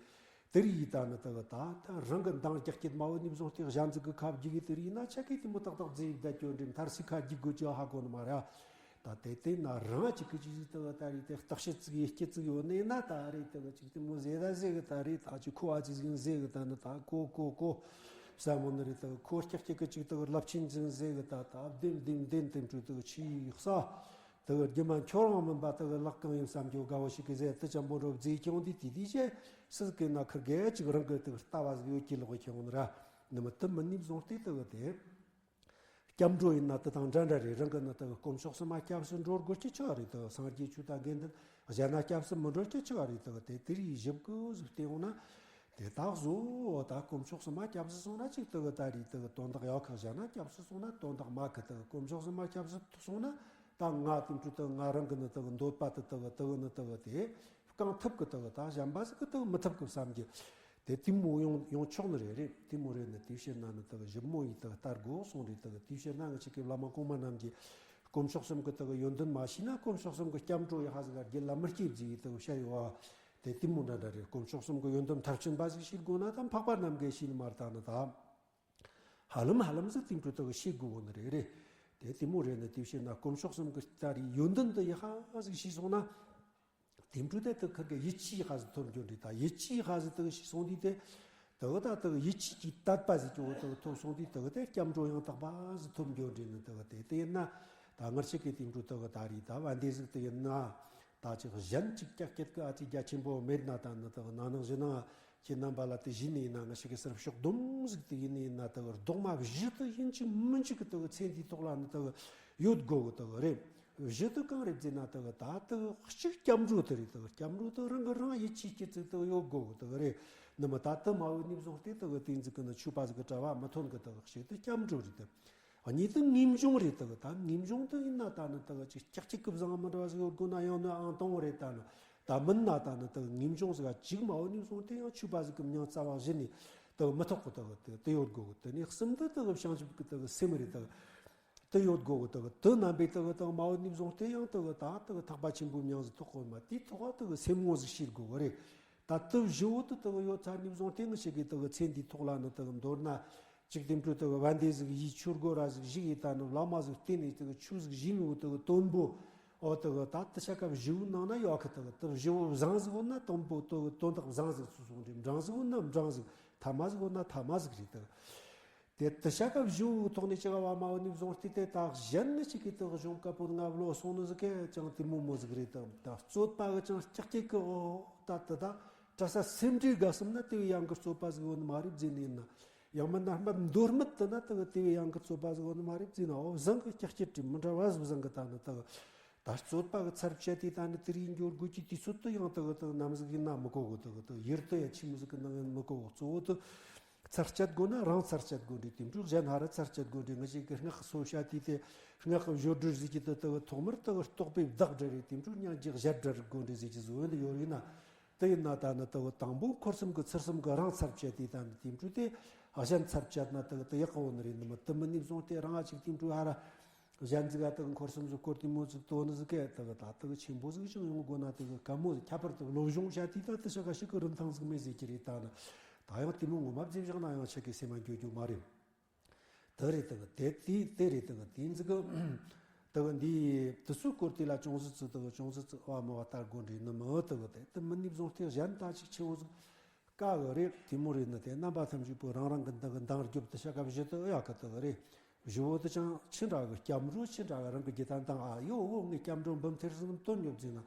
དེ་རིགས་ཡིན་ད་ནི་དག་ད་ད་རང་གི་འདང་རྒྱག་གི་མ་འོ་ནི་བཟུང་སྟེ་གཞན་ཟིག་གི་ཁ་བརྒྱུད་གི་དེ་རིགས་ཡིན་ན་ཆ་གི་དེ་མོ་ཏག་ཏག་རྫུན་ཡིན་ད་སྐྱོན་འདྲེ་མཐར་སི་ཁ་རྒྱུག་དགོས་ཀྱི་ཧ་གོ་ནི་མ་རེད། ད་དེ་དེ་ན་རང་གཅིག་གི་ཅིག་ཟིག་དག་ད་རེད་དེ་བརྟག་དཔྱད་ཅིག་ཡེ་སྐྱེ་ཅིག་ཡོད་ནི་ཡིན་ན་ད་རེད་དག་ཅིག་དེ་མོ་ཟེ་ད་ཟེ་གི་ད་རེད་ད་ཅིག་ཁོ་ཨ་ཅིག་ཟིག་ཟེ་གི་ད་ནི་ད་གོ་གོ་གོ་བསམ་མོ་ནི་རེད། དག་ཁོ་སྐྱག་སྐྱག་གི་ཅིག་དག་རླབས་ཆེན་ཟིག་ཟེ་གི་ད་ད་བདེན་བདེན་བདེན་དེ་འཕྲོ་དག་ཆི་ཡིག་ས་དག་རྒྱུ་མ་ཁྱོད་རང་མིན་པ་དག་ལག་གང་ཡིན་བསམ་རྒྱུ་དགའ་བོ་ཞིག་གི་ཟེ་དེ་ཅམ་པོ་རོབ་ཟེ་ཁྱོང་དེ་དེ་དེ་ཅེ་སི་གི་ན་ཁིར་གེ་ཅིག་རང་གི་དག་ལྟ་བ་ཟིག་ཡོད་ཀྱི་ལོག་ཁྱོང་ནི་ར་ནི་མི་དུ་མི་ནི་བཟུང་སྟེ་དག་དེ། སྐྱབས་འགྲོ་ཡིན་ན་དེ་དང་འདྲ་འདྲ་རེད། རང་གི་ནི་དེ་གི་དཀོན་མཆོག་གསུམ་མ་སྐྱབས་སུ་འགྲོ་དགོས་ཀྱི་ཆི་བ་རེད། དེ་གི་སངས་རྒྱས་ཆོས་དང་དགེ་འདུན་གཞན་ན་སྐྱབས་སུ་མི་འགྲོ་ཀྱི་ཆི་བ་རེད། དེ་གི་དེ་དེ་རིགས་ཞིབ་གི་ཟིག་བལྟས་ཡོང་ན་དེ་དག་བཟོ་ད་དཀོན་མཆོག་གསུམ་མ་སྐྱབས་སུ་སོང་ན་ཅིག་དེ་གི་ད་རེད། དེ་གི་དོན་དག་ཡག་གི་གཞན་ན་སྐྱབས་སུ་སོང་ན་དོན་དག་མ་གི་དེ་གི་དཀོན་མཆོག་གསུམ་མ་སྐྱབས་སུ་སོང་ན་ད་ང་དེ་འཕྲོ་དེ་ང་རང་གི་ནི་དེ་གི་འདོད་པ་དེ་དེ་གི་དེ་གི་ནི་དེ་གི་དེ། རྐང་ཐུབ་གི་དག་ད་གཞན་པ་ཟིག་གི་དག་མི་ཐུབ་གི་བསམ་གི། དེ་དེ་མོ་ཡོང་ཡོང་ཆོག་ནི་རེད་རེད། དེ་མོ་རེད་ནི་དེ་བཤད་ན་ནི་དག་ཞིབ་མོ་ཡི་དག་ལྟ་དགོས་སོང་རེད། དག་དེ་བཤད་ན་ང་ཅིག་གི་བླ་མ་གོང་མ་རྣམས་ཀྱི་དཀོན་མཆོག་གསུམ་གི་དག་ཡོན་ཏན་མ་ཤེས་ན་དཀོན་མཆོག་གསུམ་གི་སྐྱབས་འགྲོ་ཡི་ཧ་ཟིག་ག་རྒྱུད་ལ་མི་སྐྱེ་བརྫི་ཡི་དག་བཤད་ཡོད་བ། དེ་དེ་མོ་འདྲ་འདྲ་རེད། དཀོན་མཆོག་གསུམ་གི་ཡོན་ཏན་མཐར་ཕྱིན་པ་ཟིག་ཤེས་དགོས་ན་ད་འཕགས་པ་རྣམས་ཀྱིས་ཤེས་ནི་མ་རེད། ད་ནི་ད་ཧ་ལམ་ཧ་ལམ་ཟིག་དེ་འཕྲོ་དག་ཤེས་དགོས་གོ་ནི་རེད་རེད། དེ་དེ་མོ་རེད་ནི་དེ་བཤད་ན་དཀོན་མཆོག་གསུམ་གི་ད་རེད་ཡོན་ཏན་དེ་ཡི་ཧ་ཟིག་ཤེས་སོང་ན། དེ་འཕྲོ་དེ་དག་ཁིར་གི་ཡིད་ཆེས་ཧ་ཟིག་ཐོབ་འགྱོ་འདྲི་ད་ཡིད་ཆེས་ཧ་ཟིག་དག་ཤི་སོང་དུས་དེ། དེ་གི་ད་དེ་གི་ཡིད་ཆེས་ཀྱི་དད་པ་ཟིག་གི་འོ་དེ་གི་ཐོབ་སོང་དུས་དེ་གི་དེ་སྐྱབས་འགྲོ་ཡང་དག་པ་ཟིག་ཐོབ་འགྱོ་འདྲེ་ནི་དེ་གི་དེ་དེ་ཡིན་ན། ད་ངར་ཆེ་གི་དེ་འགྲོ་དེ་གི་ད་རེད། ད་བན་དེ་ཟིག་དེ་ཡིན་ན། ད་ཅིག་གཞན་ཅིག་ཀྱག་ཀྱད་གི་ཨ་ཙི་རྒྱ་ཆེན་པོ་མེད་ན། ད་ནི་དེ་གི་ན་ནང་བཞི་ན་ཁྱེད་རྣམ་པ་ལ་དེ་བཞིན་ནི་ཡིན་ན། ངར་ཆེ་གི་སར་ཕྱོགས་བསྡོམས་ཟིག་དེ་ཡིན་ནི་ཡིན་ན། དེ་གི་རྡོག་མ་བཞི་དེ་ཡིན་གཅིག་མིན་གཅིག་གི་དེ་གི་ཚེ་འདིའི་ཐོག་ལ་ནི་དེ་གི་ཡོད་དགོ་གི་དེ་གི་རེད། བཞི་དེ་གང་རེད་ཟེར་ན། དེ་གི་ད་དེ་གི་གཅིག་སྐྱབས་འགྲོ་དེ་རེད། དེ་གི་སྐྱབས་འགྲོ་དེ་རང་གི་རང་ཡིད་ཆེས་སྐྱེ་ཚིག་དེ་གི་ཡོད་དགོ་གི་དེ་གི་རེད། ནི་མི་ད་དེ་མ་བོ་ནི་བཟུང་སྟེ་དེ་གི་དེ་ཟིག་གི་ནི་ཆོས་པ་ཟིག་གི་གྲྭ་བ་མི་ཐོན་གི། དེ་གི་གཅིག་དེ་སྐྱབས་འགྲོ་རེད། དེ་གཉིས་དེ་ངེས་འབྱུང་རེད། དེ་གི་ད་ངེས་འབྱུང་དེ་ཡིན་ན་ད་ནི་དེ་གི་ཅིག་ཀྱག་ཀྱག་གི་བཟང་མི་འདྲ་བ་ཟིག་ཡོད་དགོ་ན། ཡང་ན་ཨང་དང་བོ་རེད། ད་ནི་ད་མིན་ན་ད་ནི་དེ་གི་ངེས་འབྱུང་ཟིག་ག་ཅིག་མ་བོ་ནི་བཟུང་སྟེ་ཡང་ཆོས་པ་ཟིག་གི་མྱིང་རྩ་བ་གཞི་ནས་དེ་གི་མི་ཐོགས་གི། དེ་གི་དེ་དེ་ཡོད་དགོ་གི། དེ་ནས་གསུམ་དེ་དེ་གི་བྱང་ཆུབ་ཀྱི་དེ་གི་སེམས་རེད། དེ་གི་དེ་ཡོད་དགོ་གི། དེ་གི་དེ་རྣམ་པའི་དེ་གི་དེ་གི་མ་བོ་ནི་བཟུང་སྟེ་ཡང་དེ་གི་ད་དེ་གི་ཐེག་པ་ཆེན་པོའི་མྱིང་ཟིག་ཐོགས་གོ་མ། དེའི་ཐོག་ག་དེ་གི་སེམས་ངོ་ཟིག་ཤེས་དགོ་གི་རེད། ད་དེ་བཞི་བོ་དེ་དེ་གི་ཡོད་ཚར་ནི་བཟུང་སྟེ་ངི་ཞིག་གི་དེ་གི་ཚེ་འདིའི་ཐོག་ལ་ནི་དེ་གི་མདོར་ན་ཅིག་དེ་འཕྲོ་དེ་གི་བན་དེ་ཟིག་ཡིས་ཆོས་སྒོ་ར་ཟིག་ཞིག་ཡིས་ད་ནི་བླ་མ་ཟིག་བསྟེན་ནས་དེ་གི་ཆོས་ཟིག་བཞིན་ནོ་དེ་གི་དོན་པོ། འོ་དེ་གི་ད་དེ་ཆ་སྐབས་བཞི་བོའི་ནང་ན་ཡོད་གི། དེ་གི་དེ་བཞི་བོ་བཟང་ཟིག་ཡོད་ན་དོན་པོ་དེ་གི་དོན་དག་བཟང་ཟིག་ཚུལ་སོང་རེད། འབྲིང་ཟིག་ཡོད་ན་འབྲིང་ཟིག་ཐ་མ་ཟིག་ཡོད་ན་ཐ་མ་ཟིག་རེད། དེ་གི་དེ་དེ་ཤ་ཀ་བཞི་བོའི་ཐོག་ནས་ཅི་ག་བ་མ་བོ་ནི་བཟུང་སྟེ། དེ་ད་གཞན་ནི་ཅིག་གིས་དེ་གཞུང་བཀའ་པོད་ལྔ་བློ་སོང་ནི་ཟིག་གི་ཅང་དེ་མོ་མོ་ཟིག་རེད། དེ་ད་རྩོད་པ་གི་ཅང་ཀྱག་ཀྱག་གི་འོ་ད་དེ་ད་གྲྭ་ས་སེམས་འདྲིས་དགའ་སོང་ན་དེ་བས་ཡང་གི་རྩོད་པ་ཟིག་ཡོད་ནི་མ་རེད་ཟེར་ནི་ཡིན་ན། ཡང་མིན་ན་མདོར་མི་དེ་ན་དེ་གི་དེ་བས་ཡང་གི་རྩོད་པ་ཟིག་ཡོད་ནི་མ་རེད་ཟེར་ན། འོ་བཟང་གི་ཀྱག་ཀྱག་དྲི་མི་འདྲ་བ་ཟིག་བཟང་གི། ད་ནི་དེ་གི་ད་རྩོད་པ་གི་ཚར་བཅད་དེ་ད་ནི་དེ་རིགས་འགྱོ་དགོས་ཀྱི་དུས་ཚོད་དེ་ཡང་དེ་གི་དེ་ནམ་ཟིག་ཡིན་ན་མི་གོ་གི། དེ་གི་དེ་ཡུལ་དེ་ཡ་ཆི་མོ་ཟིག་གི་ནང་ཡིན་མི་གོ་གི། གཙོ་བོ་དེ་ཚར་བཅད་དགོས་ན་རང་ཚར་བཅད་དགོས་འདྲ། དེ་འཕྲོ་གཞན་ཧ་ར་ཚར་བཅད་དགོས་འདྲ། ངི་ཞིག་གི་སྔགས་གསོ་བྱ་དུས་དེ་སྔགས་གི་བརྗོད་སྒྲོལ་ཟེར་གྱི་དེ་དེ་གི་ཐོག་མར་དེ་གི་རྟོག་པས་བདག་སྒྲ་རེད། དེ་འཕྲོ་སྙན་གྱི་གཞལ་སྒྲ་རིག་དགོས་འདྲ་ཟེར་གྱི་བཟོ་འདི་ཡོད་རེད་ན། དེ་ཡིན་ན་ད་ནི་དེ་གི་དང་པོ་འཁོར་གསུམ་གི་ཚུལ་གསུམ་གི་རང་ཚར་བཅད་དེ་ད་ནི་དེ་འཕྲོ་དེ་གཞན་ཚར་བཅད་ན་དེ་གི་དེ་ཡག་གི་འོ་ནི་རེད། ནི་མི་དེ་མིན་ནི་བཟུང་སྟེ་རང་ཨ་ཅིག་དེ་འཕྲོ་ཧ་ར། གཞན་ཟིག་ག་དེ་གི་འཁོར་གསུམ་ཟིག་སྐོར་དེ་མོ་ཟིག་དོ་ནི་ཟིག་གི་དེ་གི་ད་དེ་གི་ཆེན་པོ་ཟིག་ཅང་ཡོང་དགོས་ན། དེ་གི་དཀའ་མོ་ཟིག་ཁྱད་པར་དུ་སློབ་སྦྱོང་བྱ་དུས་ད་དེ་ཤ་ཀ་ཞིག་གི་རིན་ཐང་ཟིག་མེད་ཟེར་གྱི་རེད། ད་ནི་ད་ཡང་དེ་མོ་ངོ་མ་བརྗེ་བཞག་ན་ཡང་ཆེ་གི་སེམས་མ་འགྱོ་རྒྱུ་མ་རེད། དེ་རེད། དེ་གི་དེ་དེ་དེ་རེད། དེ་གི་དེ་ཟིག་གི་དེ་གི་འདི་དེ་ཚོའི་སྐོར་དེ་ལ་ཅུང་ཟིག་ཚིག་དེ་གི་ཅུང་ཟིག་ཚིག་བ་མོ་བ་ལྟ་དགོས་འདྲ་ནི་མི། དེ་གི་དེ་དེ་མིན་ནི་བཟུང་སྟེ་གཞན་ད་ཅིག་ཆེ་བོ་ཟིག་དཀའ་གི་རེད། དེ་མོ་རེད་ནི་དེ་རྣམ་པ་ཐམས་ཅད་པོ་རང་རང་གི་འདི་གི་འདང་རྒྱོབ་དེ་ཤ་ཀ་བཞི་དེ་ཨེ་ཡག་གི་དེ་གི་རེད། བཞི་བོ་དེ་ཅང་ཆི་འདྲ་གི་སྐྱབས་འགྲོ་ཆི་འདྲ་གི་རང་གི་རྒྱུ་ད་འདང་ཨ་ཡོ་འོ་ངས་སྐྱབས་འགྲོ་འབུམ་ཐེར་ཟིག་བཏོན་ཡོད་ཟེར་ན།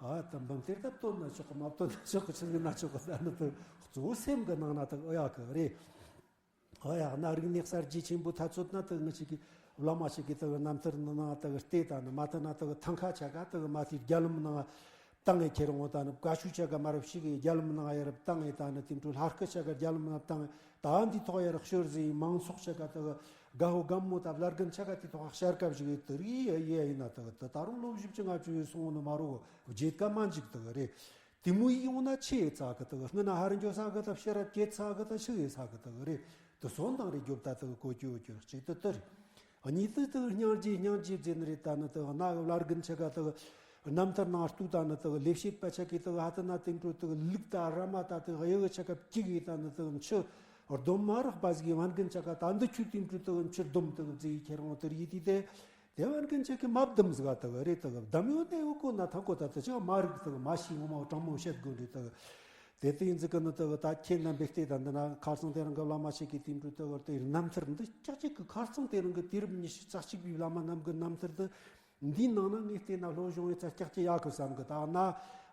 ཨ་ད་འབུམ་ཐེར་ད་བཏོན་ན་ཆོག་གི། མ་བཏོན་ན་ཆོག་གི། ཆི་ཟིག་ན་ཆོག་གི། ད་ནི་དེ་གཙོ་བོ་སེམས་གི་ནང་ན་དེ་ཨེ་ཡག་གི་རེད། ཨོ་ཡ་ན་རིག་གནས་གསར་བརྗེ་ཆེན་པོ་ད་ཚོད་ན་དེ་ངི་ཞིག་གི་བླ་མ་ཞིག་གི་དེ་གི་རྣམ་ཐར་ནི་ནང་དེ་གི་བལྟས་ད་ནི་མ་ཐུབ་ན་དེ་གི་ཐང་ཁ་ཆ་ག་དེ་གི་མ་ཐུབ་རྒྱ་ལམ་ནང་བཏང་ངེ་ཁྱེར་འོང་ད་ནི་བཀའ་ཆོས་ཆ་ག་མ་རབས་ཤིག་གི་རྒྱ་ལམ་ནང་ཡ་རབས་བཏང་ངེ་ད་ནི་དེ་འཕྲོ་ལྷ་སྐུ་ཆ་ག་རྒྱ་ལམ་ནང་བཏང་ངེ་ད་འདི་ཐོག་ཡ་རབས་ཤོར་ཟིན་མང་ཚོགས་ཆ་ག་དེ་གི་དགའ་བོ་དགའ་མོ་ད་བླ་རྒན་ཆ་ག་དེ་ཐོག་ཤར་སྐབས་ཤིག་གི་དེ་རིགས་ཡ་ཡ་ཡིན་ན་དེ་གི་དེ་ད་རུང་ལོ་བཞི་བཅུ་ལྔ་བཅུ་ཡོད་སོང་ནི་མ་རུ་བརྗེད་ཀ་མ་འཇིག་དེ་གི་རེད། དེ་མོ་ཡིས་ཡོང་ན་ཆེ་ཡི་ཚ་གི་དག་སྔོན་ན་ཧར་འགྱོ་ས་གི་དག་ཕྱི་ར་བསྐྱེད་ཚ་གི་དག་ཤི་ཡི་ཚ་གི་དག་རེད། དུ་སོང་དང་རེ་རྒྱོབ་ད་དག་གོ་ཅོ་ཅོ་གཅིག་ཏུ་དུ་རེད། གཉིས་དུ་དག་སྙིང་རྗེ་སྙིང་རྗེ་ཟེར་ནི་རེད། ད་ནི་དག་སྣ་གི་བླ་རྒན་ཆ་ག་དག་རྣམ་ཐར་ནང་ལྟུས་ད་ནི་དག་ལས་བྱེད་པ་ཆ་གི་དག་ཧ་ད་ན་དེ་འཕྲོ་དག་ལུག་ད་ར་མ་ད་དག་གཡུ་གི་ཆ་ག་བཅུག་ཡི་ད་ནི་དག་མཆུ་སྡོམ་མ་རག་པ་ཟིག་གི་བན་རྒན་ཆ་ག་ད་འདི་ཁྱོད་དེ་འཕྲོ་དག་མཆུ་སྡོམ་དག་ཟེར་ཡི་ཁྱེར་འོང་དུ་རེད་དེ་དེ། དེ་བར་གི་ཆེ་གི་མ་བསྡམས་ཟིག་དག་རེད། དག་བསྡམས་ཡོད་ནས་ཡོད་གོ་ན་ཐང་གོ་ད་དུ་ཅག་མ་རིག་དག་མ་ཤེས་ངོ་མ་དྲང་མོ་བཤད་དགོས་འདྲི་དག་དེ་དེ་ཡིན་ཟིག་གི་ནི་དག་ད་ཁྱེད་རྣམ་པས་བལྟས་ད་འདི་ན་ཁ་སང་དེ་རིང་གི་བླ་མ་ཞིག་གི་དེ་འདྲ་དག་དེ་རྣམ་ཐར་འདི་ཀྱག་ཅིག་གི་ཁ་སང་དེ་རིང་གི་དུས་རབས་ཉི་ཤུ་རྩ་གཅིག་པའི་བླ་མ་རྣམས་གི་རྣམ་ཐར་འདི་འདིའི་ནང་ན་ངས་བལྟས་ན་ལྷོ་གཞུང་ཡི་ཚ་ཀྱག་ཅིག་ཡག་གི་བསམ་གི། ད་ན་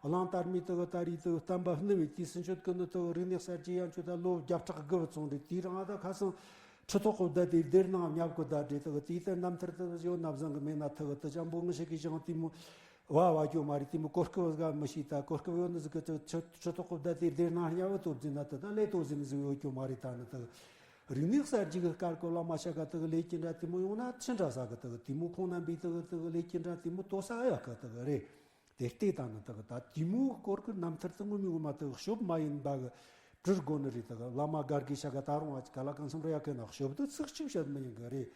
གླང་དར་མའི་དག་ད་རེས་དག་བསྟན་པ་བསྣུབས་པའི་དུས་སུ་མཆོད་གི་ནི་དག་རིག་གནས་གསར་བརྗེ་ཡང་ཆོད་ད་ལོ་བརྒྱ་ཕྲག་དགུ་བ་ཚོང་འདྲི་དེ་རིང་ཨ་ད་ཁ་སང་ཁྲི་ཐོག་གི་བརྡ་དེ་སྡེར་ནང་བརྙབ་གི་བརྡ་འདྲེ་དག་དེའི་ལྟར་རྣམ་ཐར་དག་ཡོད་ན་བཟང་གི། མེད་ན་ཐག་དུ་ཅང་པོ་ངི་ཞིག་གིས་ཀྱང་དེ་མོ་བ་བ་རྒྱུ་མ་རེད། དེ་མོ་གོ་སྐབས་ཟིག་མི་ཤེས། ད་གོ་སྐབས་ཡོད་ནི་ཟིག་གི་ཁྲི་ཐོག་གི་བརྡ་དེ་སྡེར་ནང་བརྙབ་བ་ཐོབ་ཟིན་ན་དེ་ད་ལས་ཐོབ་ཟིན་ནི་ཟིག་ཡོད་རྒྱུ་མ་རེད། ད་ནི་དག་རིག་གནས་གསར་བརྗེ་གི་སྐར་གོ་བླ་མ་ཤ་ག་དག་ལས་ཀྱི་འདྲ་དེ་མོ་ཡོང་ན་ཆི་འདྲ་ཟ་གི། དག་དེ་མོ་ཁོང་རྣམ་པའི་དག་དག་ལས་ཀྱི་འདྲ་དེ་མོ་ལྟོ་ས་ཡག་གི་དག་རེད། དེ་ལྟས་དང་ནི་དག་ད་དེ་མོའི་སྐོར་གྱི་རྣམ་ཐར་དུ་ངོ་མའི་ངོ་མ་དག་ཤོབ་མ་ཡིན་པ་གི་བྲི་དགོས་ནི་རེད། དག་བླ་མ་སྒར་གི་ཤ་ག་ད་རུང་བ་ཅིག་ག་ལ་གང་སམ་ར་ཡག་གི་ན་ཤོབ་དུ་ཚིག་གཅིག་བཤད་མི་ཡིན་གི་རེད།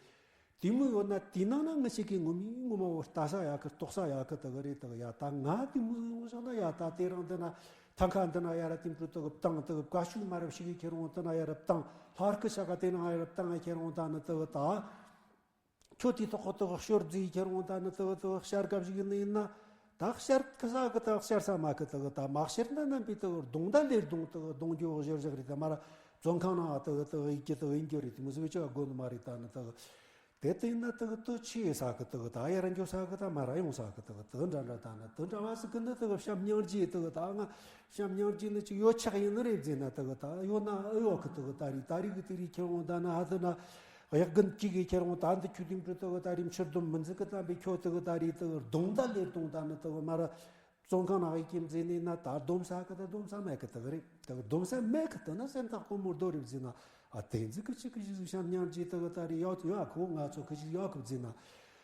དེ་མོ་ཡོད་ན་དེ་ནང་ན་ངི་ཞིག་གི་ངོ་མའི་ངོ་མ་བོ་ལྟ་ས་ཡག་གི་རྟོགས་ས་ཡག་གི་དག་རེད། དག་ཡ་ད་ང་དེ་མོ་ཡོང་བཞག་ན་ཡ་ད་དེ་རང་འདི་ན་ཐང་ཁ་འདི་ན་ཡ་ར་དེ་འཕྲོ་དག་བཏང་དག་བཀའ་ཤུགས་མ་རབས་ཤིག་གི་ཁྱེར་འོང་དེ་ན་ཡ་ར་བཏང་ལྷར་གི་ཤ་ག་དེ་ན་ཡ་ར་བཏང་ཁྱེར་འོང་ད་ནི་དག་ད། ཁྱོད་དེ་ཐོག་ཁོ་ཐོག་ཤོར་རྫི་ཁྱེར་འོང་ད་ནི་དག་དག་ཤར་སྐབས་ཤིག་ནི་ཡིན་ན། ད་ཤར་ཁ་ས་གི་དག་ཤར་ས་མ་གི་དག་ད་མ་ཤར་ན་རྣམ་པའི་དག་གདོང་ད་ལེར་གདོང་དག་གདོང་རྒྱུ་བཞུར་བཞག་རེད། ད་མ་ར་ བཙོན་ཁང་ནང་དག་དག་ཡིག་གི་དག་ཡིན་རྒྱུ་རེད། དེ་མོ་ཟིག་ཅིག་དགོས་ནི་མ་རེད། ད་ནི་དག་དེ་ལྟ་ན་དག་དུ་ཆི་ཡི་ས་གི་དག་ད་ཡར་འགྱོ་ས་གི་ད་མར་ཡོང་ས་གི་དག་དུ་འདྲ་འདྲ། ད་ནི་དུ་འདྲ་བ་ཟིག་གི་ནི་དག་བྱམས་སྙིང་རྗེ་དག་ད་ང་བྱམས་སྙིང་རྗེ་ནི་ཅིག་ཡོད་ཆགས་ཡིན་ནི་རེད་ཟེར་ན། དག་ད་ཡོད་ན་ཨེ་ཡོད་གི། དག་ད་རེས་ད་རེས་གི་དེ་རིགས་ཁྱེར་འོང་། ད་ནི་ཧ་དུ་ན་གཡག་རྒན་གཅིག་གིས་ཁྱེར་འོང་། ད་འདི་ཁྱོད་དེ་འདྲ་དག་ད་རེས་ཕྱིར་སྡོམ་མི་འཛུགས་གི། ད་འབའི་ཁྱོད་དག་ད་རེས་དག་སྡོམ་ད་ལས་གཏོང་། ད་ནི་དག་མར་བཙོན་ཁང་ནང་ཡི་ཁྱིམ་མཛེས་ནས་ན་ད་སྡོམ་ས་གི་ད་སྡོམ་ས་མེད་གི་དག་རེད། དག་སྡོམ་ས་མེད་གི་དག་ན་སེམས་ཐག་གོ་མོ་རྡོ་རེད་ཟེར་ན། ཨ་དེ་ཚོ་གི་ཅིག་གི་ཞིག་བྱམས་སྙིང་རྗེ་དག་ད་རེས་ཡོད་ཡོད་གོ། ང་ཚོ་གི་ཞིག་ཡོད་གི་ཟེར་ན།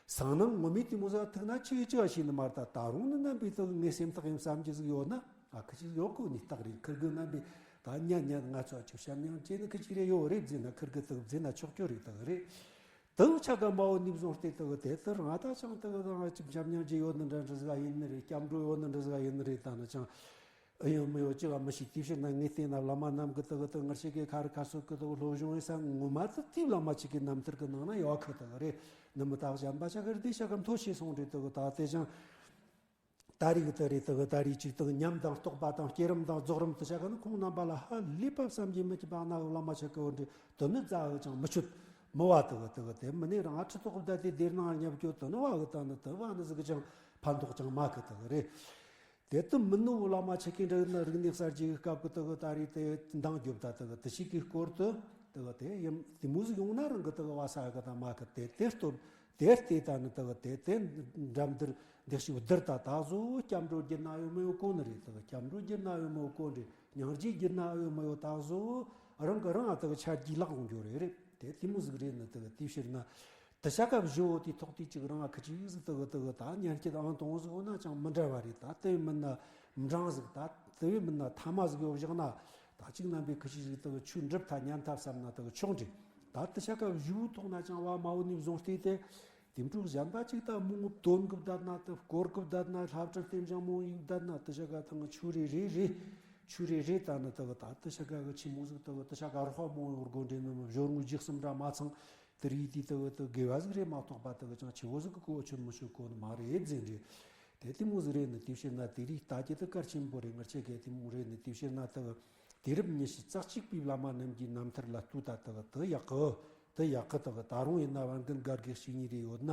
སང་ནང་ངོ་མའི་དེ་མོ་ཟ་ཐུག་ན་ཅིག་ཅིག་བྱས་ནི་མར་ད་ད་རུང་ནི་རྣམ་པའི་དག་ངའི་སེམས་ཐག་ཡིན་བསམ་གྱི་ཟིག་ཡོད་ན། ཨ་ཁི་ཅིག་ཡོད་གོ་ནི་རྟགས་རེད། ཁིར་གི་རྣམ་པའི་ད་ཉན་ཉན་ང་ཚོ་ཅིག་བྱམས་སྙིང་རྗེ་ནི་ཁི་ཅིག་རེ་ཡོད་རེད་ཟེར་ན། ཁིར་གི་དག་ཟེར་ན་ཆོག་ཆོག་རེད། དག་རེད། དང་ཆ་ག་མ་འོ་ནི་བཟུང་སྟེ་དག་དེ་ལྟར་ང་ད་ཅང་དག་དང་ཅིག་བྱམས་སྙིང་རྗེ་ཡོད་ནི་འདྲ་འདྲ་ཟིག་ཡིན་ནི་རེད། སྐྱབས་འགྲོ་ཡོད་ནི་འདྲ་ཟིག་ཡིན་ནི་རེད། ད་ནི་ཅང་ཨེ་ཡོད་མི་ཡོད་ཅི་ག་མི་ཤེས། དེའི་ཕྱིར་ན་ངས་བལྟས་ན་བླ་མ་རྣམས་ཀྱི་དག་དག་ངར་ཤེས་ཀྱི་ཁ་རི་ཁ་སོགས་ཀྱི་དག་སློབ་སྦྱོང་ཡིན་ས་ངོ་མ་དུ་དེའི་བླ་མ་ཅིག་གི་རྣམ་ཐར་གྱི་ནང་ན་ཡོད་ཁི་དག་རེད། ནི་མི་དག་གཞན་པ་ཆ་གར་དེ་ཆ་ག་མཐོ་ཤེས་སོང་རེད། དག་ད་དེ་ཅང་ད་རེས་གི་དེ་རེད། དེ་གི་ད་རེས་ཅིག་དེ་གི་ཉམས་དང་རྟོགས་པ་དང་བསྐྱེད་རིམ་དང་རྫོགས་རིམ་དེ་ཆ་ག་ནི་ཁོང་རྣམ་པ་ལ་ཧ་ལས་པ་བསམ་གྱིས་མི་ཁྱབ་པ་གནང་བའི་བླ་མ་ཆ་གི་འོ་འདྲི་དེ་ནི་རྩ་བའི་ཅང་མི་ཆོད་མི་བ། དེ་གི་དེ་གི་དེ་མི་ནས་རང་ཨ་ཁྲི་ཐོག་བསྡད་དེ་སྡེར་ནང་ཉབ་སྐྱོ་དེ་ནི་བ་གི་ད་ནི་དེ་བ་ནི་ཟིག་གི་ཅང་ཕན་ཐོགས་ཅང་མ་གི། དེ་གི་རེད། དེ་དུ་མི་ནུ་བླ་མ་ཆ་གི་འདྲ་ན་རིག་གནས་གསར་བརྗེ་གི་སྐབས་གི་དེ་གི་ད་རེས་དེ་འདང་རྒྱོབ་ད་དེ་གི་དེ་ཞིག་གི་སྐོར་དུ་དེ་གི་དེ་ཡིན་དེ་མོ་ཟིག་ཡོང་ན་རང་གི་དེ་གི་བ་ས་གི་ད་མ་གི། དེ་དེ་སྟོར། དེར་བལྟས་ད་ནི་དག་དེ་དེ་འགྲམ་འདིར་འདི་ཞིག་བསྡུར་ད་དག་བཟོ་སྐྱབས་འགྲོ་བསྒྱུར་ན་ཡོད་མི་ཡོད་གོ་ནི་རེད། དག་སྐྱབས་འགྲོ་བསྒྱུར་ན་ཡོད་མི་ཡོད་གོ་འདྲི་སྙིང་རྗེ་བསྒྱུར་ན་ཡོད་མི་ཡོད་དག་བཟོ་རང་གི་རང་ཨ་དག་ཆ་རྒྱུས་ལག་ཡོང་རྒྱུ་རེད་རེད། དེ་དེ་མོ་ཟིག་རེད། ནི་དག་དེའི་ཕྱིར་ན་དི་ཤ་ཀ་བཞི་བོ་དེ་ཐོག་དེ་གཅིག་རང་ཨ་ཁི་ཅིག་ཟིག་དག་དག་ད་ཉན་སྐྱིད་ཨང་དང་ཟིག་འོ་ན་ཅང་མི་འདྲ་བ་རེད། ད་དེ་མིན་ན་འབྲང་ཟིག་ད་དེ་མིན་ན་ཐ་མ་ཟིག་ཡོད་བཞག་ན་ད་གཅིག་རྣམ་པའི་ཁི་ཅིག་ཟིག་དག་ཆོས་འགྲུབ་ཐ་ཉན་ཐ་བསམ་ན་དག་ཆོག་འདྲི། ད་དི་ཤ་ཀ་བཞུགས་ཐོག་ན་ཅང་བ་མ་འོ་ནི་བཟུང་སྟེ་དེ། དེ་འཕྲོ་གཞན་པ་ཅིག་ད་མོ་ངོ་དོན་གི་བསྡད་ན་དེ་སྐོར་གི་བསྡད་ན་ལྷ་བྲལ་རྟེན་འབྱུང་མོ་ཡིག་བསྡད་ན་དི་ཤ་ཀ་ཐང་ཆུ་རེ་རེ་རེ་ཆུ་རེ་རེ་ད་ནི་དེ་གི་ད་དི་ཤ་ཀ་གི་ཆི་མོ་ཟིག་དེ་གི་དི་ཤ་ཀ་རོ་ཧ་མོ་ཡོང་དགོ་འདྲེ་ནི་མི་བཞོར་ངོ་རྗེས་གསུམ་འདྲ་མ་ཚང་དེ་རེ་དེ་དེ་གི་དེ་དགེ་བ་ཟིག་རེ་མ་གཏོགས་པ་དེ་གི་ཅང་ཆི་བོ་ཟིག་གི་གོ་ཆོད་མི་ཆོད་གོ་ནི་མ་རེད་ཟེར་འདྲེ། དེ་དེ་མོ་ཟིག་རེད། ནི་དེ་ཕྱིར་ན་དེ་རིགས་ལྟ་རྒྱུ་དེ་གལ་ཆེན་པོ་རེད། ང་ཆེ་གེ་དེ་མོ་རེད། ནི་དེ་ཕྱིར་ན་དེ་གི་དུས་རབས་ཉི་ཤུ་རྩ་གཅིག་པའི་བླ་མ་རྣམས་ཀྱི་རྣམ་ཐར་ལ་ལྟོས་ད་དེ་གི་དེ་ཡག་གི་དེ་ཡག་གི། དེ་གི་ད་རུང་ཡིན་ན་བན་རྒན་དགའ་དགེ་གཅིག་གཉིས་རེ་ཡོད་ན་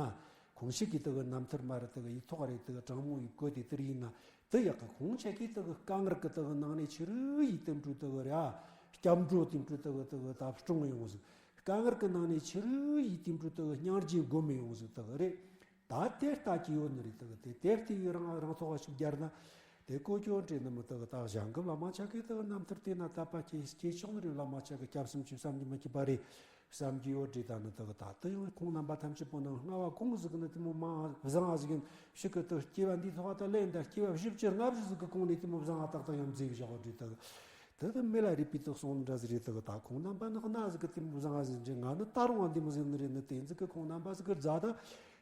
ཁོང་ཞིག་གིས་དེ་གི་རྣམ་ཐར་མ་རེད། དེ་གི་ཡིག་ཐོག་རེད། དེ་གི་དྲང་མོ་ཡིག་བཀོད་དེ་དེར་ཡིན་ན་དེ་ཡག་གི། ཁོང་ཆ་གིས་དེ་གི་དཀའ་ངལ་གི་དེ་གི་ནང་ནས་ཆི་རུ་ཡིས་དེ་འཕྲོ་དེ་གི་ར་སྐྱབས་འགྲོ་དེ་འཕྲོ་དེ་གི་དེ་གི་ད་སྲུང་ཡོང་ཟིག་དཀའ་ངལ་གི་ནང་ནས་ཆི་རུ་ཡིས་དེ་འཕྲོ་དེ་གི་སྙིང་རྗེ་སྒོམ་ཡོང་ཟིག་དེ་གི་རེད། ད་དེ་ལྟ་གི་ཡོད་ནི་རེད། དེ་གི་དེ་དེ་ལྟ་ཡི་རང་རང་ཐོག་ཞིག་རྒྱར་ན་དེ་གོ་ཅོ་འདྲེ་ནི་མི་དེ་གི་ད་གཞན་གི་བླ་མ་ཆ་གི་དེ་གི་རྣམ་ཐར་དེ་ན་དད་པ་སྐྱེ་སྐྱེ་ཆོག་ནི་རེད། བླ་མ་ཆ་གི་སྐྱབས་སུ་མཆི་བསམ་གྱི་མི་ཁྱི་པ་རེད་བསམ་གྱི་ཡོད་འདྲེ། ད་ནི་དེ་གི་ད་དེ་ཡང་ཁོང་རྣམ་པ་ཐམས་ཅད་པོ་ནང་སྔ་བ་གོང་ཟིག་ནི་དེ་མོ་མང་བཟང་ཟིག་ཡིན་ཞིག་གི་དེ་སྐྱེ་བ་འདིའི་ཐོག་ད་ལེན་ད་སྐྱེ་བ་བཞི་བཅུ་ལྔ་བཅུ་ཟིག་གི་གོང་ནས་དེ་མོ་བཟང་ང་ཏག་ཏག་ཡང་མཛེས་བཞག་འདྲེ། དེ་གི་དེ་དེ་མི་ལ་རིག་པའི་དུག་སོང་འདྲ་ཟིག་རེད། དེ་གི་ད་ཁོང་རྣམ་པ་ནི་གནའ་ཟིག་གི་དེ་མོ་བཟང་ང་ཟིག་འདྲེ། ང་ནི་ད་རུང་བ་འདི་མོ་ཟིག་ནི་རེད། ནི་དེ་ཟིག་གི་ཁོང་རྣམ་པ་ཟིག་གི་རྫ་ད་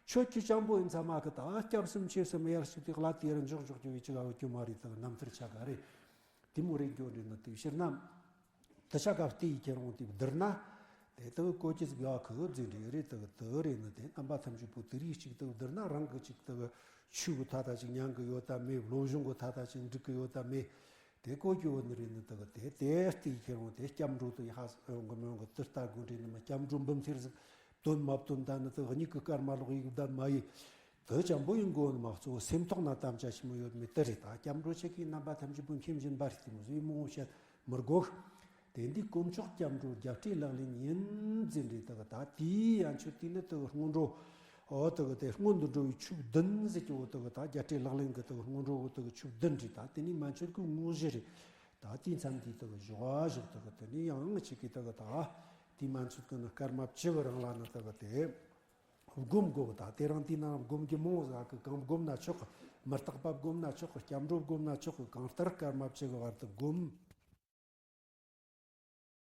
ཆོས་ཀྱི་སྤྱང་པོ་ཡིན་ཚ་མ་གི་ད་སྐྱབས་སུ་མཆི་སེམས་ཡར་ཞིག་དེ་གླ་དེ་ཡར་འཇོག་འཇོག་རྒྱུ་བའི་ཅི་ག་བ་རྒྱུ་མ་རེད། དེ་གི་རྣམ་ཐར་ཆ་ག་རེད། དེ་མོ་རེད་འགྱོ་རེད། ནི་དེ་ཕྱིར་ན་དི་ཤ་ཀ་བལྟས་ཡི་ཁྱེར་འོང་དེ་བསྡུར་ན་དེ་དེ་གི་གོ་ཅི་ཟིག་ཡག་གི་ཟིག་འདྲེ་རེད། དེ་གི་དེ་རེད། ནི་དེ་རྣམ་པ་ཐམས་ཅད་པོ་དེ་རིགས་གཅིག་དེ་གི་བསྡུར་ན་རང་གི་གཅིག་དེ་གི་ཆོས་གི་ཐ་ཐ་ཅིག་ཉན་གི་ཡོད་ད་མེད། སློབ་སྦྱོང་གི་ཐ་ཐ་ཅིག་འགྲིག་གི་ཡོད་ད་མེད། དེ་གོ་རྒྱུ་བོ་ནི་རེད། ནི་དག་དེ་དེ་ལྟའི་ཁྱེར་འོང་དེ་སྐྱབས་འགྲོ་དུ་ཡ་ཧ་ཡོང་གི་མི་ཡོང་གི་དུ་ལྟ་དགོས་འདྲེ། ནི་མ་སྐྱབས་འགྲོ་འབུམ་ཐེར་ཟིག་དོན་མ་བཏོན་ད་ནི་དག་མྱིག་གི་སྐར་མ་ལོག་ཡིག་བསྡད་མ་ཡིན། དུ་སྐྱབས་འགྲོ་ཡིན་དགོས་ནི་མ་གཙོ་བོ་སེམས་ཐོག་ན་དམ་བཅའ་ཆེན་མོ་ཡོད་མེད་དེ་རེད། ད་སྐྱབས་འགྲོ་ཆེ་གི་རྣམ་པ་ཐམས་ཅད་པོ་མཁྱེན་བཞིན་པ་རེད། དེ་མོ་ཟིག་མང་བོ་བཤད་མི་དགོས། དེ་འདི་དཀོན་མཆོག་སྐྱབས་འགྲོ་རྒྱ་སྤྲོས་ལག་ལེན་ཡིན་ཟེར་འདྲེ། དག་ད་དེའི་ཡན་ཆོད་དེ་ནི་དག་སྔོན་འགྲོ། ཨོ་དག་དེ་སྔོན་དུ་འགྲོ་བའི་ཆོས་བདུན་ཟེར་གྱི་འོ་དག་ད་རྒྱ་སྤྲོས་ལག་ལེན་གྱི་དག་སྔོན་འགྲོ་འོ་དག་ཆོས་བདུན་རེད། ད་དེ་ནི་མན་ཆོད་ཀྱི་དངོས་གཞི་རེད། ད་དེའི་མཚམས་དེའི་དག་བཞོག་བཞོག་དག་དེ་ནི་ཡང་ངི་ཆེ་གི་དག་ད་དེའི་མན་ཆོད་ཀྱི་ནི་སྐར་མ་བཅུ་གི་རིང་ལ་ནི་དག་དེ་སྒོམ་དགོས། ད་དེ་རིང་དེའི་ནང་སྒོམ་གྱི་མང་ཟག་གི་གང་སྒོམ་ན་ཆོག་གི། མི་རྟག་པ་སྒོམ་ན་ཆོག་གི། སྐྱབས་འགྲོ་སྒོམ་ན་ཆོག་གི། གང་ལྟར་སྐར་མ་བཅུ་གི་བར་དུ་སྒོམ།